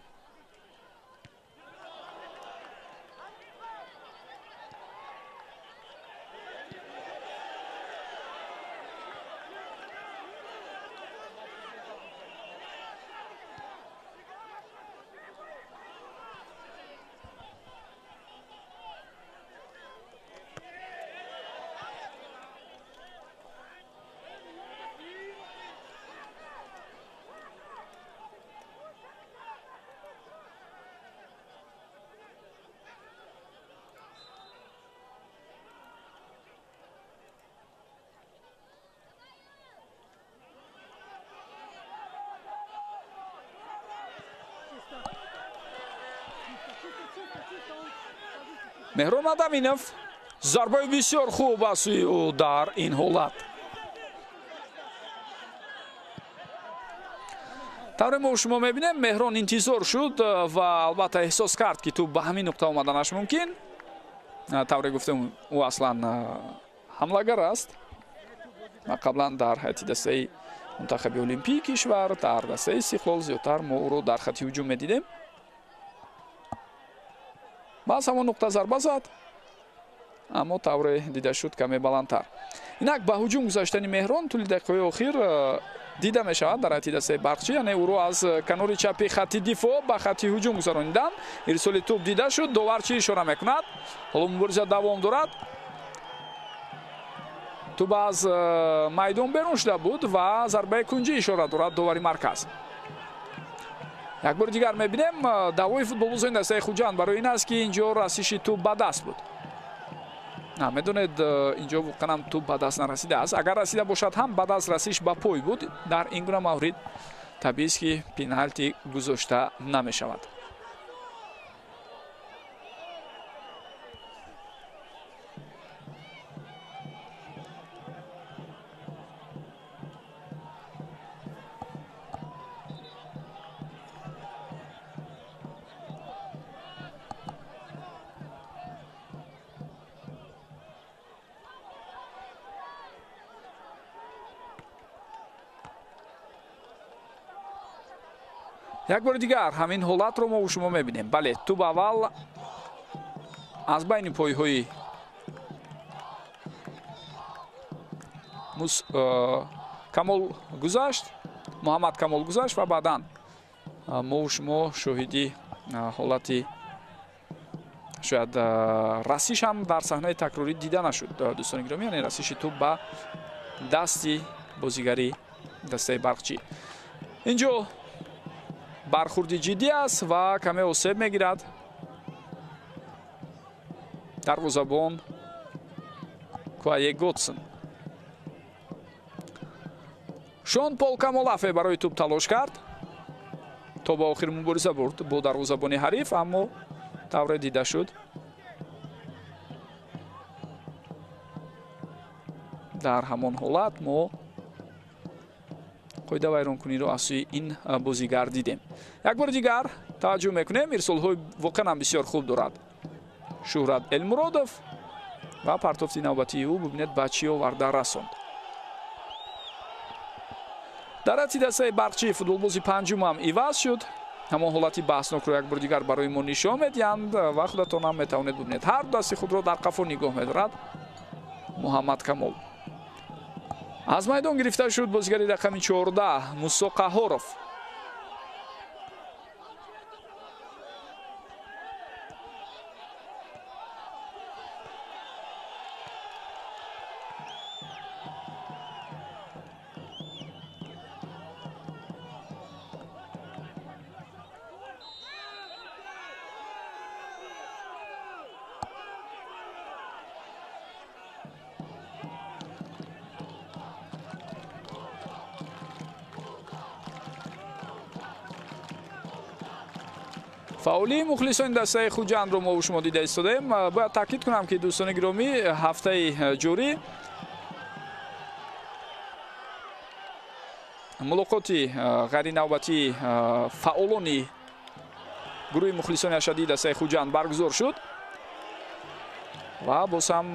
Меҳрон Адаминов, зарбаи бисёр хуб аз сӯи ӯ дар ин ҳолат. Тавре мо шумо мебинем, Меҳрон интизор шуд ва албатта эҳсос кард, ки тӯб ба ҳамин нуқта омаданаш мумкин. Тавре гуфтем, ӯ аслан ҳамлагар аст ва қаблан дар ҳайати дастаи мунтахаби олимпии кишвар, дар дастаи Истиқлол зиёдтар мо ӯро дар хати ҳуҷум медидем. Баъз ҳамон нуқта зарба зад, аммо тавре дида шуд каме баландтар. Инак ба ҳуҷум гузаштани Меҳрон тӯли дақиқаҳои охир дида мешавад дар ҳайати дастаи Барқчӣ, яъне ӯро аз канори чапи хати дифоъ ба хати ҳуҷум гузаронидан. Ирсоли тӯб дида шуд, довар чӣ ишора мекунад? Ҳоло мубориза давом дорад. Тӯб аз майдон берун шуда буд ва зарбаи кунҷӣ ишора дорад довари марказ. Як бори дигар мебинем, даъвои футболбозони дастаи Хуҷанд барои ин аст, ки инҷо расиши тӯб ба даст буд. Медонед, инҷо воқеан ҳам тӯб ба даст нарасидааст. Агар расида бошад ҳам ба даст расиш ба пой буд. Дар ин гуна маврид табиист, ки пеналти гузошта намешавад. Як бори дигар ҳамин ҳолатро мо шумо мебинем. Бале, тӯб аввал аз байни пойҳои Камол гузашт, Муҳаммад Камол гузашт ва баъдан мо шумо шоҳиди ҳолати шояд расиш ҳам дар саҳнаи такрорӣ дида нашуд, дӯстони гиромӣ, яъне расиши тӯб ба дасти бозигари дастаи Барқчӣ. Инҷо бархурди ҷиддӣ аст ва каме осеб мегирад дарвозабон Куае Готсон. Шон Пол Камолафе барои тӯб талош кард, то ба охир мубориза бурд бо дарвозабони ҳариф, аммо тавре дида шуд дар ҳамон ҳолат мо қоида вайронкуниро аз сӯи ин бозигар дидем. Як бори дигар таваҷҷӯҳ мекунем, ирсолҳои воқеан ҳам бисёр хуб дорад Шуҳрат Элмуродов ва партофти навбатии ӯ бибинед ба чӣ оварда расонд. Дар ҳайати дастаи Барқчӣ футболбози панҷум ҳам иваз шуд. Ҳамон ҳолати баҳснокро як бори дигар барои мо нишон медиҳанд ва худатон ҳам метавонед бибинед. Ҳар ду дасти худро дар қафо нигоҳ медорад Муҳаммад Камол. Аз майдон гирифта шуд бозигари рақами 14 Мусо Қаҳоров. Фаъолии мухлисони дастаи Хуҷандро мо шумо дида истодаем. Бояд таъкид кунам, ки дӯстони гиромӣ, ҳафтаи ҷорӣ мулоқоти ғайринавбатии фаъолони гурӯҳи мухлисони ашадии дастаи Хуҷанд баргузор шуд ва боз ҳам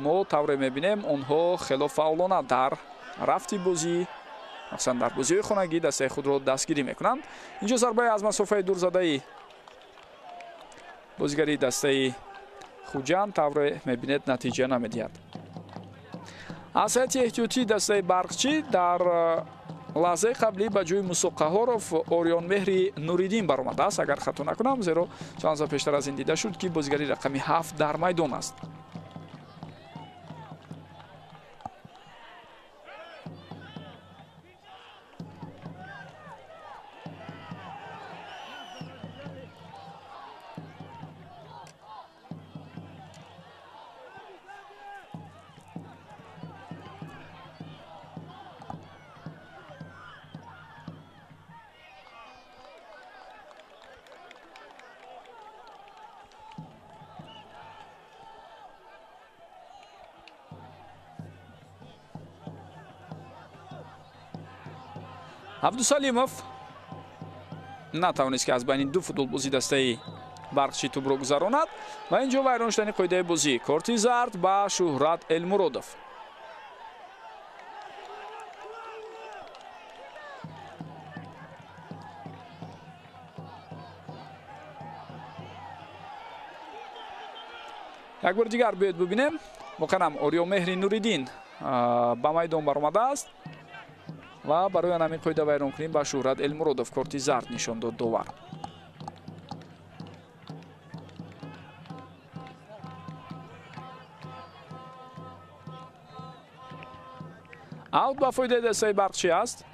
мо тавре мебинем, онҳо хело фаъолона дар рафти бозӣ, махсусан дар бозиҳои хонагӣ дастаи худро дастгирӣ мекунанд. Инҷо зарбаи аз масофаи дурзадаи бозигари дастаи Хуҷанд тавре мебинед натиҷа намедиҳад. Аз ҳайати эҳтиётии дастаи Барқчӣ дар лаҳзаи қаблӣ ба ҷои Мусо Қаҳоров Ориёнмеҳри Нуриддин баромадааст, агар хато накунам, зеро чанд лаҳза пештар аз ин дида шуд, ки бозигари рақами 7 дар майдон аст. Абдусалимов натавонист, ки аз байни ду футболбози дастаи Барқчӣ тӯбро гузаронад ва инҷо вайрон шудани қоидаи бозӣ. Корти зард ба Шӯҳрат Элмуродов. Як бори дигар биёед бибинем. Воқеан ҳам Ориёмеҳри Нуриддин ба майдон баромадааст ва барои ҳамин қоида вайронкунӣ ба Шӯҳрат Элмуродов корти зард нишон дод довар. Аут ба фоидаи дастаи Барқчӣ аст.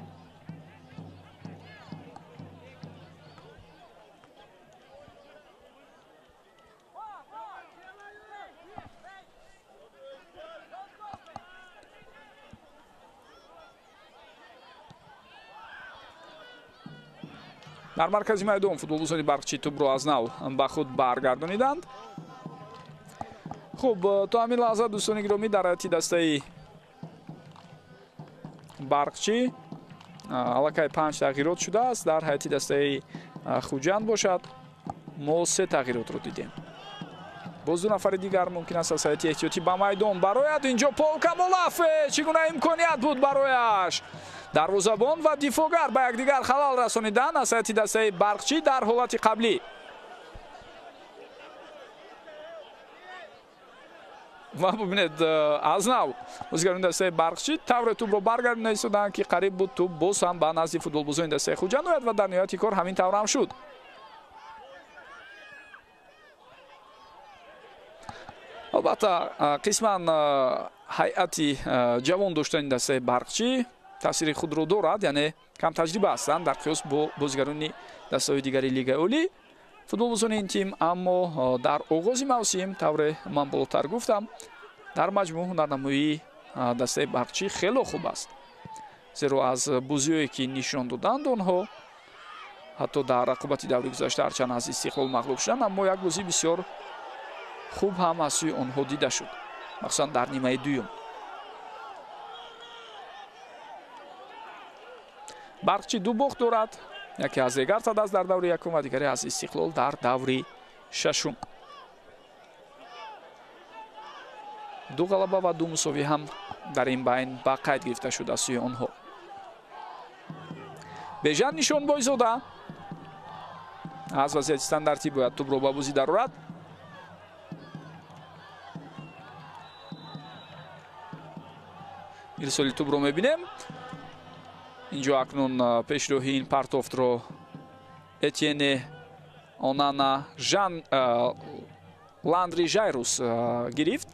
Дар маркази майдон футболбозони Барқчӣ тӯбро аз нав ба худ баргардониданд. Хуб, то ҳамин лаҳза, дӯстони гиромӣ, дар ҳайати дастаи Барқчӣ аллакай 5 тағйирот шудааст. Дар ҳайати дастаи Хуҷанд бошад, мо 3 тағйиротро дидем. Боз 2 нафари дигар мумкин аст аз ҳайати эҳтиётӣ ба майдон барояд. Инҷо Пол Камолафе, чӣ гуна имконият буд барояш! Дарвозабон ва дифоъгар ба якдигар халал расониданд аз ҳайати дастаи Барқчӣ дар ҳолати қаблӣ. Ва бубинед, аз нав бозигарони дастаи Барқчӣ тавре тӯбро баргардонида истоданд, ки қариб буд тӯб боз ҳам ба назди футболбозони дастаи Хуҷанд ояд ва дар ниҳояти кор ҳамин тавр ҳам шуд. Албатта, қисман ҳайати ҷавон доштани дастаи Барқчӣ таъсири худро дорад, яъне кам таҷриба ҳастанд дар қиёс бо бозигарони дастаҳои дигари Лигаи Олӣ футболбозони ин тим, аммо дар оғози мавсим, тавре ман болотар гуфтам, дар маҷмӯъ ҳунарнамоии дастаи Барқчӣ хело хуб аст, зеро аз бозиҳое ки нишон доданд онҳо, ҳатто дар рақобати даври гузашта ҳарчанд аз Истиқлол мағлуб шуданд, аммо як бозии бисёр хуб ҳам аз сӯи онҳо дида шуд, махсусан дар нимаи дуюм. Барқчӣ 2 бохт дорад, яке аз Эгартад аст дар даври якум ва дигаре аз Истиқлол дар даври шашум. 2 ғалаба ва 2 мусовӣ ҳам дар ин байн ба қайд гирифта шуд аз сӯи онҳо. Бежан Нишонбойзода аз вазъияти стандартӣ бояд тӯбро ба бозӣ дарорад. Ирсоли тӯбро мебинем. Инҷо акнун пешроҳи ин партофтро Этьене Онана Жан Ландри Жайрус гирифт.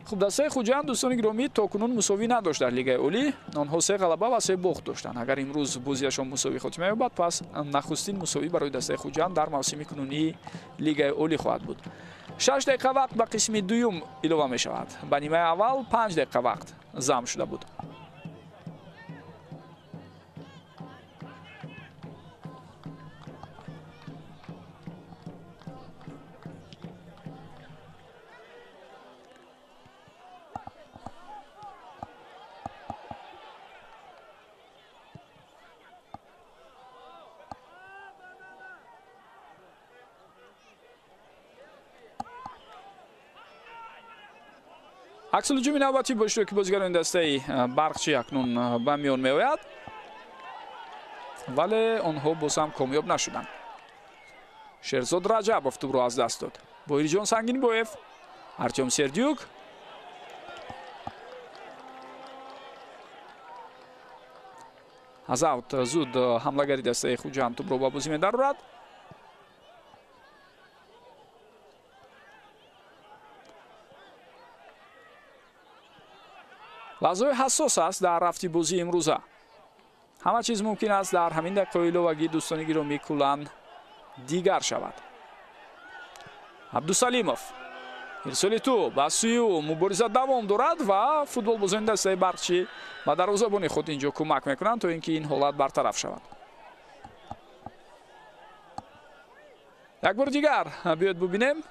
Хуб, дастаи Хуҷанд, дӯстони гиромӣ, то кунун мусовӣ надошт дар Лигаи Олӣ. Онҳо 3 ғалаба ва 3 бохт доштанд. Агар имрӯз бозиашон мусовӣ хотима ёбад, пас нахустин мусовӣ барои дастаи Хуҷанд дар мавсими кунунии Лигаи Олӣ хоҳад буд. 6 дақиқа вақт ба қисми дуюм илова мешавад. Ба нимаи аввал 5 дақиқа вақт зам шуда буд. Аксулҳуҷуми навбатӣ бо иштироки бозигарони дастаи Барқчӣ акнун ба миён меояд, вале онҳо боз ҳам комёб нашуданд. Шерзод Раҷабов тӯбро аз даст дод. Боҳирҷон Сангинбоев, Артём Сердюк. Аз аут зуд ҳамлагари дастаи Хуҷанд тӯбро ба бозӣ медарорад. Лаҳзаҳои ҳассос аст дар рафти бозии имрӯза. Ҳама чиз мумкин аст дар ҳамин дақиқаҳои иловагӣ, дӯстони гиромӣ, куллан дигар шавад. Абдусалимов ирсоли тӯб ба сӯи ӯ, мубориза давом дорад ва футболбозони дастаи Барқчӣ ба дарвозабони худ инҷо кӯмак мекунанд, то ин ки ин ҳолат бартараф шавад. Як бори дигар биёед бубинем.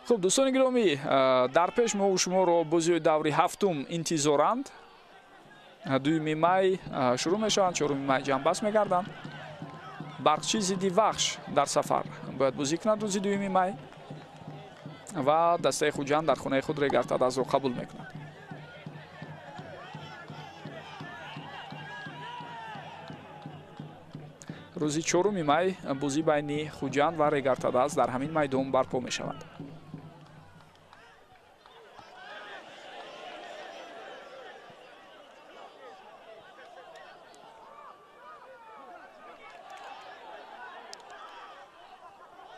Хуб, дӯстони гиромӣ, дар пеш мо шуморо бозиҳои даври ҳафтум интизоранд. 2 май шурӯъ мешаванд, 4 май ҷамъбаст мегарданд. Барқчӣ зидди Вахш дар сафар бояд бозӣ кунад рӯзи 2 май ва дастаи Хуҷанд дар хонаи худ Регар-ТадАЗро қабул мекунад. Рӯзи 4 май бозӣ байни Хуҷанд ва Регар-ТадАЗ дар ҳамин майдон барпо мешавад.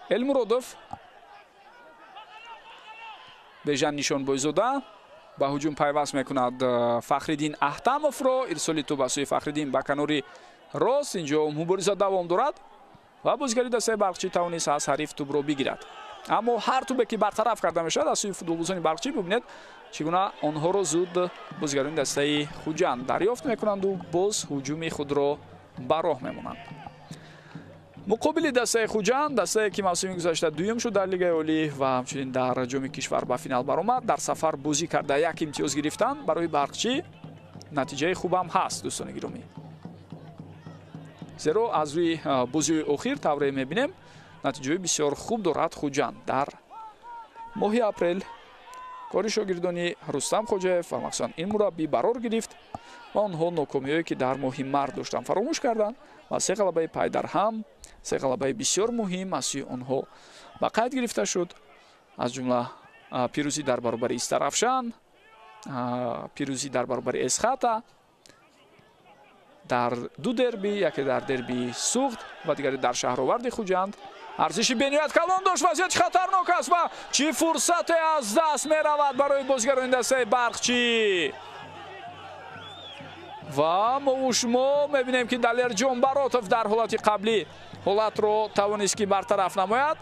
Элмуродов, Бежан Нишонбойзода ба ҳуҷум пайваст мекунад Фахриддин Аҳтамовро. Ирсоли тӯб ба сӯи Фахриддин ба канори рост. Инҷо мубориза давом дорад ва бозигари дастаи Барқчӣ тавонист аз ҳариф тӯбро бигирад. Аммо ҳар тӯбе ки бартараф карда мешавад аз сӯи футболбозони Барқчӣ, бибинед чӣ гуна онҳоро зуд бозигарони дастаи Хуҷанд дарёфт мекунанду боз ҳуҷуми худро ба роҳ мемонанд. Муқобили дастаи Хуҷанд, дастае ки мавсими гузашта дуюм шуд дар Лигаи Олӣ ва ҳамчунин дар ҷоми кишвар ба финал баромад, дар сафар бозӣ карда як имтиёз гирифтан барои Барқчӣ натиҷаи хубам ҳаст, дӯстони гиромӣ. Зеро аз рӯи бозиҳои охир тавре мебинем, натиҷаи бисёр хуб дорад Хуҷанд. Дар моҳи апрел кори шогирдони Рустам Хоҷаев ва махсусан ин мураббӣ барор гирифт ва онҳо нокомиҳое ки дар моҳи март доштанд фаромӯш карданд ва се ғалабаи пайдарҳам, се ғалабаи бисёр муҳим аз сӯи онҳо ба қайд гирифта шуд, аз ҷумла пирӯзӣ дар баробари Истарафшан, пирӯзӣ дар баробари Эсхата дар ду дерби, яке дар дерби Суғд ва дигаре дар шаҳроварди Хуҷанд. Арзиши бениҳоят калон дошт, вазъияти хатарнок аст ва чӣ фурсате аз даст меравад барои бозигарони дастаи Барқчӣ. Ва мо шумо мебинем ки Далерҷон Баротов дар ҳолати қаблӣ ҳолатро тавонист ки бартараф намояд.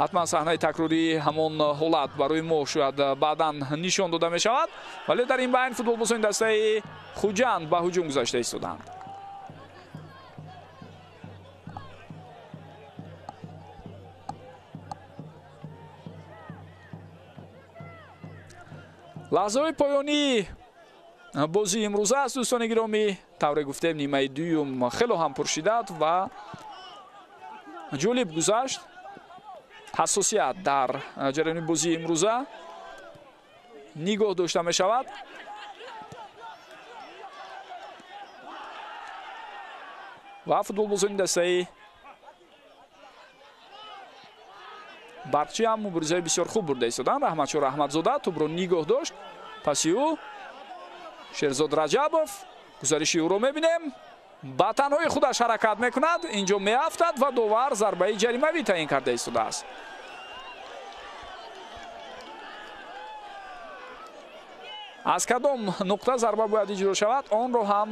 Ҳатман саҳнаи такрории ҳамон ҳолат барои мо шояд баъдан нишон дода мешавад, вале дар ин байн футболбозони дастаи Хуҷанд ба ҳуҷум гузашта истоданд. Лаҳзаҳои поёнии бозии имрӯза аст, дӯстони гиромӣ. Тавре гуфтем, нимаи дуюм хело ҳам пуршиддат ва ҷолиб гузашт. Ҳассосият дар ҷараёни бозии имрӯза нигоҳ дошта мешавад. Ва футболбозони дастаи Барқчӣ ҳам муборизаи бисёр хуб бурда истоданд. Раҳматшо Раҳматзода тӯбро нигоҳ дошт. Паси ӯ Шерзод Раҷабов, гузариши ӯро мебинем. Ба танҳои худаш ҳаракат мекунад, инҷо меафтад ва довар зарбаи ҷаримавӣ таъин карда истодааст. Аз кадом нуқта зарба бояд иҷро шавад, онро ҳам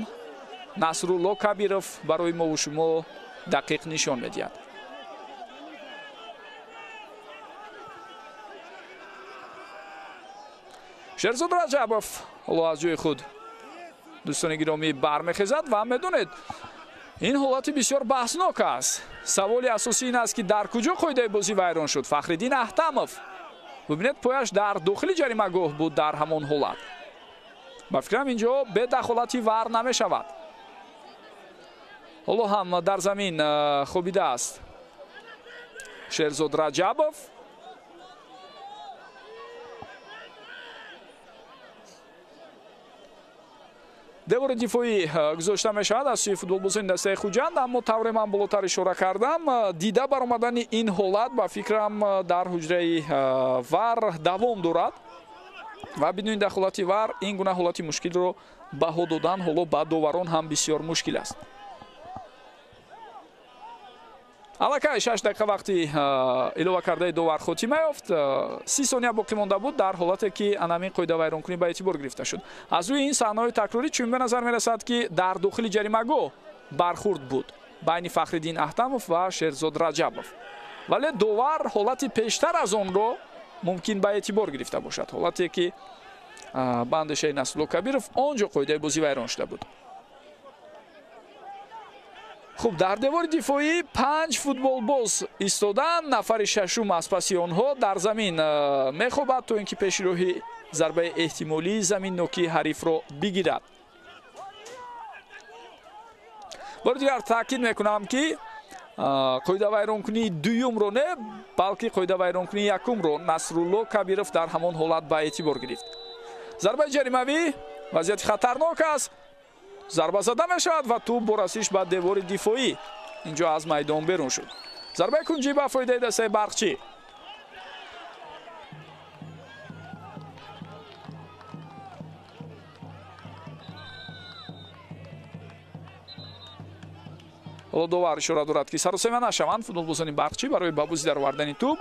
Насрулло Кабиров барои мову шумо дақиқ нишон медиҳад. Шерзод Раҷабов ҳоло аз ҷои худ, дӯстони гиромӣ, бармехезад ва медонед, ин ҳолати бисёр баҳснок аст. Саволи асосӣ ин аст ки дар куҷо қоидаи бозӣ вайрон шуд. Фахриддин Аҳтамов, бибинед, пояш дар дохили ҷаримагоҳ буд дар ҳамон ҳолат. Ба фикрам инҷо бе дахолати вар намешавад. Ҳоло ҳам дар замин хобидааст Шерзод Раҷабов. Девори дифоӣ гузошта мешавад аз сӯи футболбозони дастаи Хуҷанд, аммо тавре ман болотар ишора кардам, дида баромадани ин ҳолат ба фикрам дар ҳуҷраи вар давом дорад ва бидуни дахолати вар ин гуна ҳолати мушкилро баҳо додан ҳоло ба доварон ҳам бисёр мушкил аст. Аллакай 6 дақиқа вақти илова кардаи довар хотима ёфт. 30 сония боқӣ монда буд дар ҳолате ки анамин қоидавайронкунӣ ба эътибор гирифта шуд. Аз рӯи ин саҳнаҳои такрорӣ чун ба назар мерасад ки дар дохили ҷаримагоҳ бархурд буд байни Фахриддин Аҳтамов ва Шерзод Раҷабов, вале довар ҳолати пештар аз онро мумкин ба эътибор гирифта бошад, ҳолате ки ба андешаи Насрулло Кабиров он ҷо қоидаи бозӣ вайрон шуда буд. Хуб, дар девори дифоӣ 5 футболбоз истодан, нафари шашум аз паси онҳо дар замин мехобад, то ин ки пеши роҳи зарбаи эҳтимолии заминнокии ҳарифро бигирад. Бори дигар таъкид мекунам, ки қоидавайронкунии дуюмро не, балки қоидавайронкунии якумро Насрулло Кабиров дар ҳамон ҳолат ба эътибор гирифт. Зарбаи ҷаримавӣ вазъияти хатарнок аст. Зарба зада мешавад ва тӯб бо расиш ба девори дифоӣ инҷо аз майдон берун шуд. Зарбаи кунҷӣ ба фоидаи дастаи Барқчӣ. Ҳоло довар ишора дорад, ки саросема нашаванд футболбозони Барқчӣ барои ба бозӣ даровардани тӯб.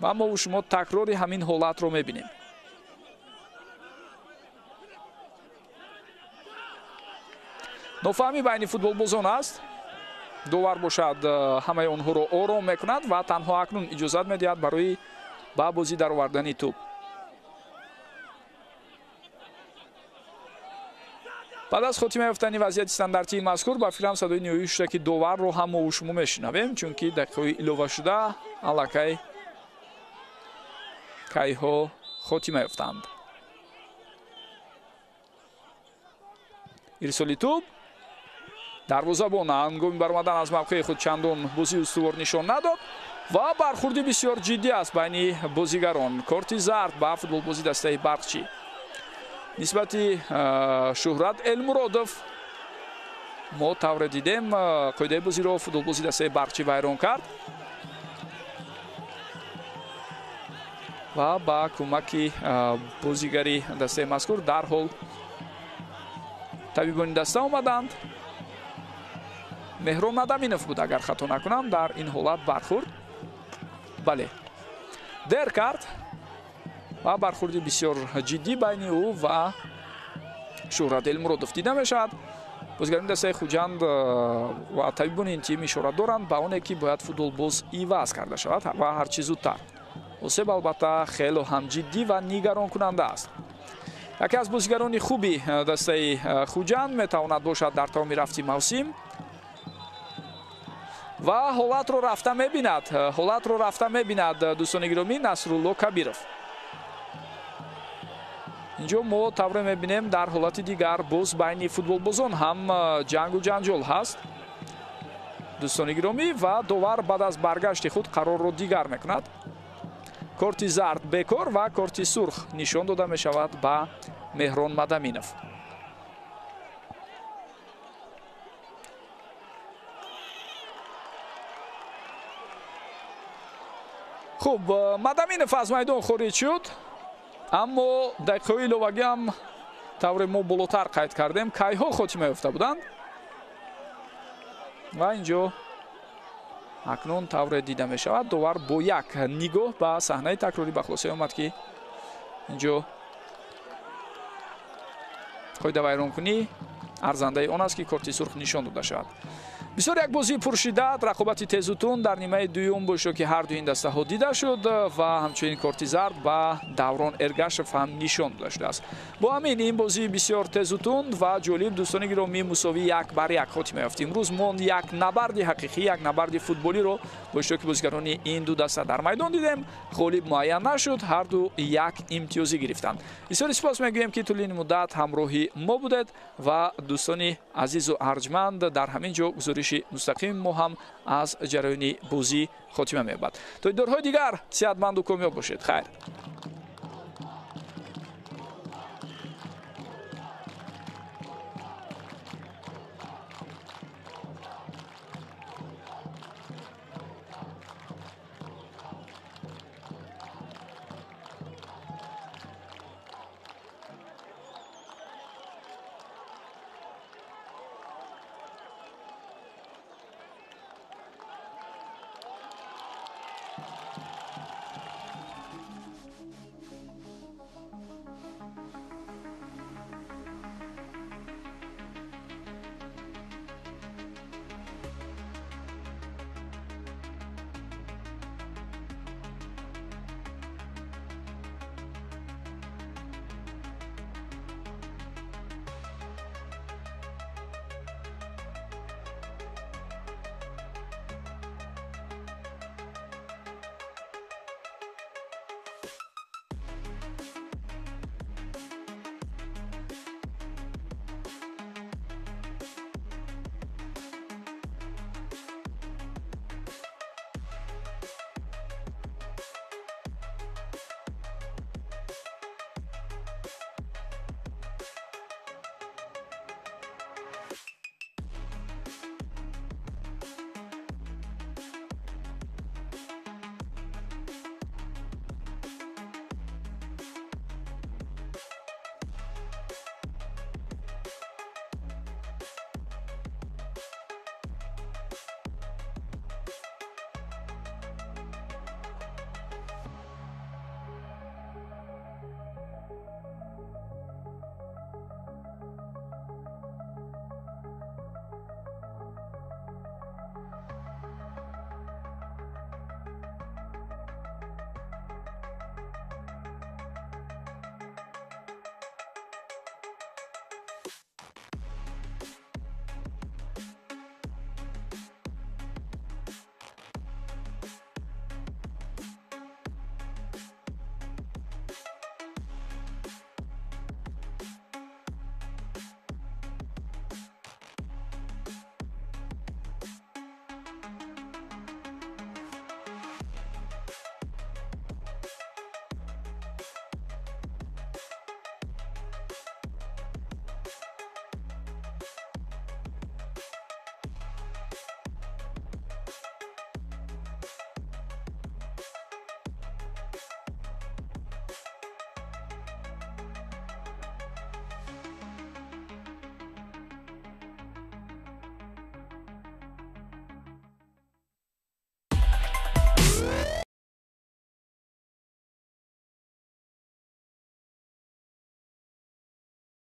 Ва мову шумо такрори ҳамин ҳолатро мебинем. Нофаҳмӣ байни футболбозон аст. Довар бошад ҳамаи онҳоро ором мекунад ва танҳо акнун иҷозат медиҳад барои ба бозӣ даровардани тӯб. Баъд аз хотима ёфтани вазъияти стандартии мазкур ба фикрам садои ниҳоӣ шуда, ки доварро ҳам мову шумо мешунавем, чунки дақиқаҳои иловашуда аллакай кайҳо хотима ёфтанд. Ирсоли тӯб. Дарвозабон ҳангоми баромадан аз мавқеи худ чандон бозии устувор нишон надод ва бархурди бисёр ҷиддӣ аст байни бозигарон. Корти зард ба футболбози дастаи Барқчӣ. Нисбати Шуҳрат Элмуродов мо тавре дидем, қоидаи бозиро футболбози дастаи Барқчӣ вайрон кард ва ба кӯмаки бозигари дастаи мазкур дарҳол табибони даста омаданд. Меҳрон Мадаминов буд, агар хато накунам, дар ин ҳолат бархурд. Бале, дер кард ва бархурди бисёр ҷиддӣ байни ӯ ва Шуҳрат Элмуродов дида мешавад. Бозигарони дастаи Хуҷанд ва табибони ин тим ишора доранд ба оне, ки бояд футболбоз иваз карда шавад ва ҳарчи зудтар. Осеб албатта хело ҳам ҷиддӣ ва нигаронкунанда аст. Яке аз бозигарони хуби дастаи Хуҷанд метавонад бошад дар тамоми рафти мавсим ва ҳолатро рафта мебинад. Ҳолатро рафта мебинад дӯстони гиромӣ Насрулло Кабиров. Инҷо мо тавре мебинем, дар ҳолати дигар боз байни футболбозон ҳам ҷангу ҷанҷол ҳаст дӯстони гиромӣ, ва довар баъд аз баргашти худ қарорро дигар мекунад. Корти зард бекор ва корти сурх нишон дода мешавад ба Меҳрон Мадаминов. Хуб, Мадаминов аз майдон хориҷ шуд, аммо дақиқаҳои иловагӣ ҳам тавре мо болотар қайд кардем, кайҳо хотима ёфта буданд ва инҷо акнун тавре дида мешавад, довар бо як нигоҳ ба саҳнаи такрорӣ ба хулоса омад, ки инҷо қоидавайронкунӣ арзандаи он аст, ки корти сурх нишон дода шавад. Бисёр як бозии пуршиддат, рақобати тезутун дар нимаи дуюм бо иштироки ҳар ду ин дастаҳо дида шуд ва ҳамчунин корти зард ба Даврон Эргашев ҳам нишон дода шудааст. Бо ҳамин ин бозии бисёр тезутун ва ҷолиб дӯстони гиромӣ мусовӣ 1-1 хотима ёфт. Имрӯз мо як набарди ҳақиқӣ, як набарди футболиро бо иштироки бозигарони ин ду даста дар майдон дидем. Ғолиб муайян нашуд, ҳар ду як имтиёзӣ гирифтанд. Бисёри сипос мегӯем, ки тӯли ин муддат ҳамроҳи мо будед ва дӯстони азизу арҷманд, дар ҳамин ҷо гузориши мустақим мо ҳам аз ҷараёни бозӣ хотима меёбад. То дидорҳои дигар сиҳатманду комёб бошед. Хайр.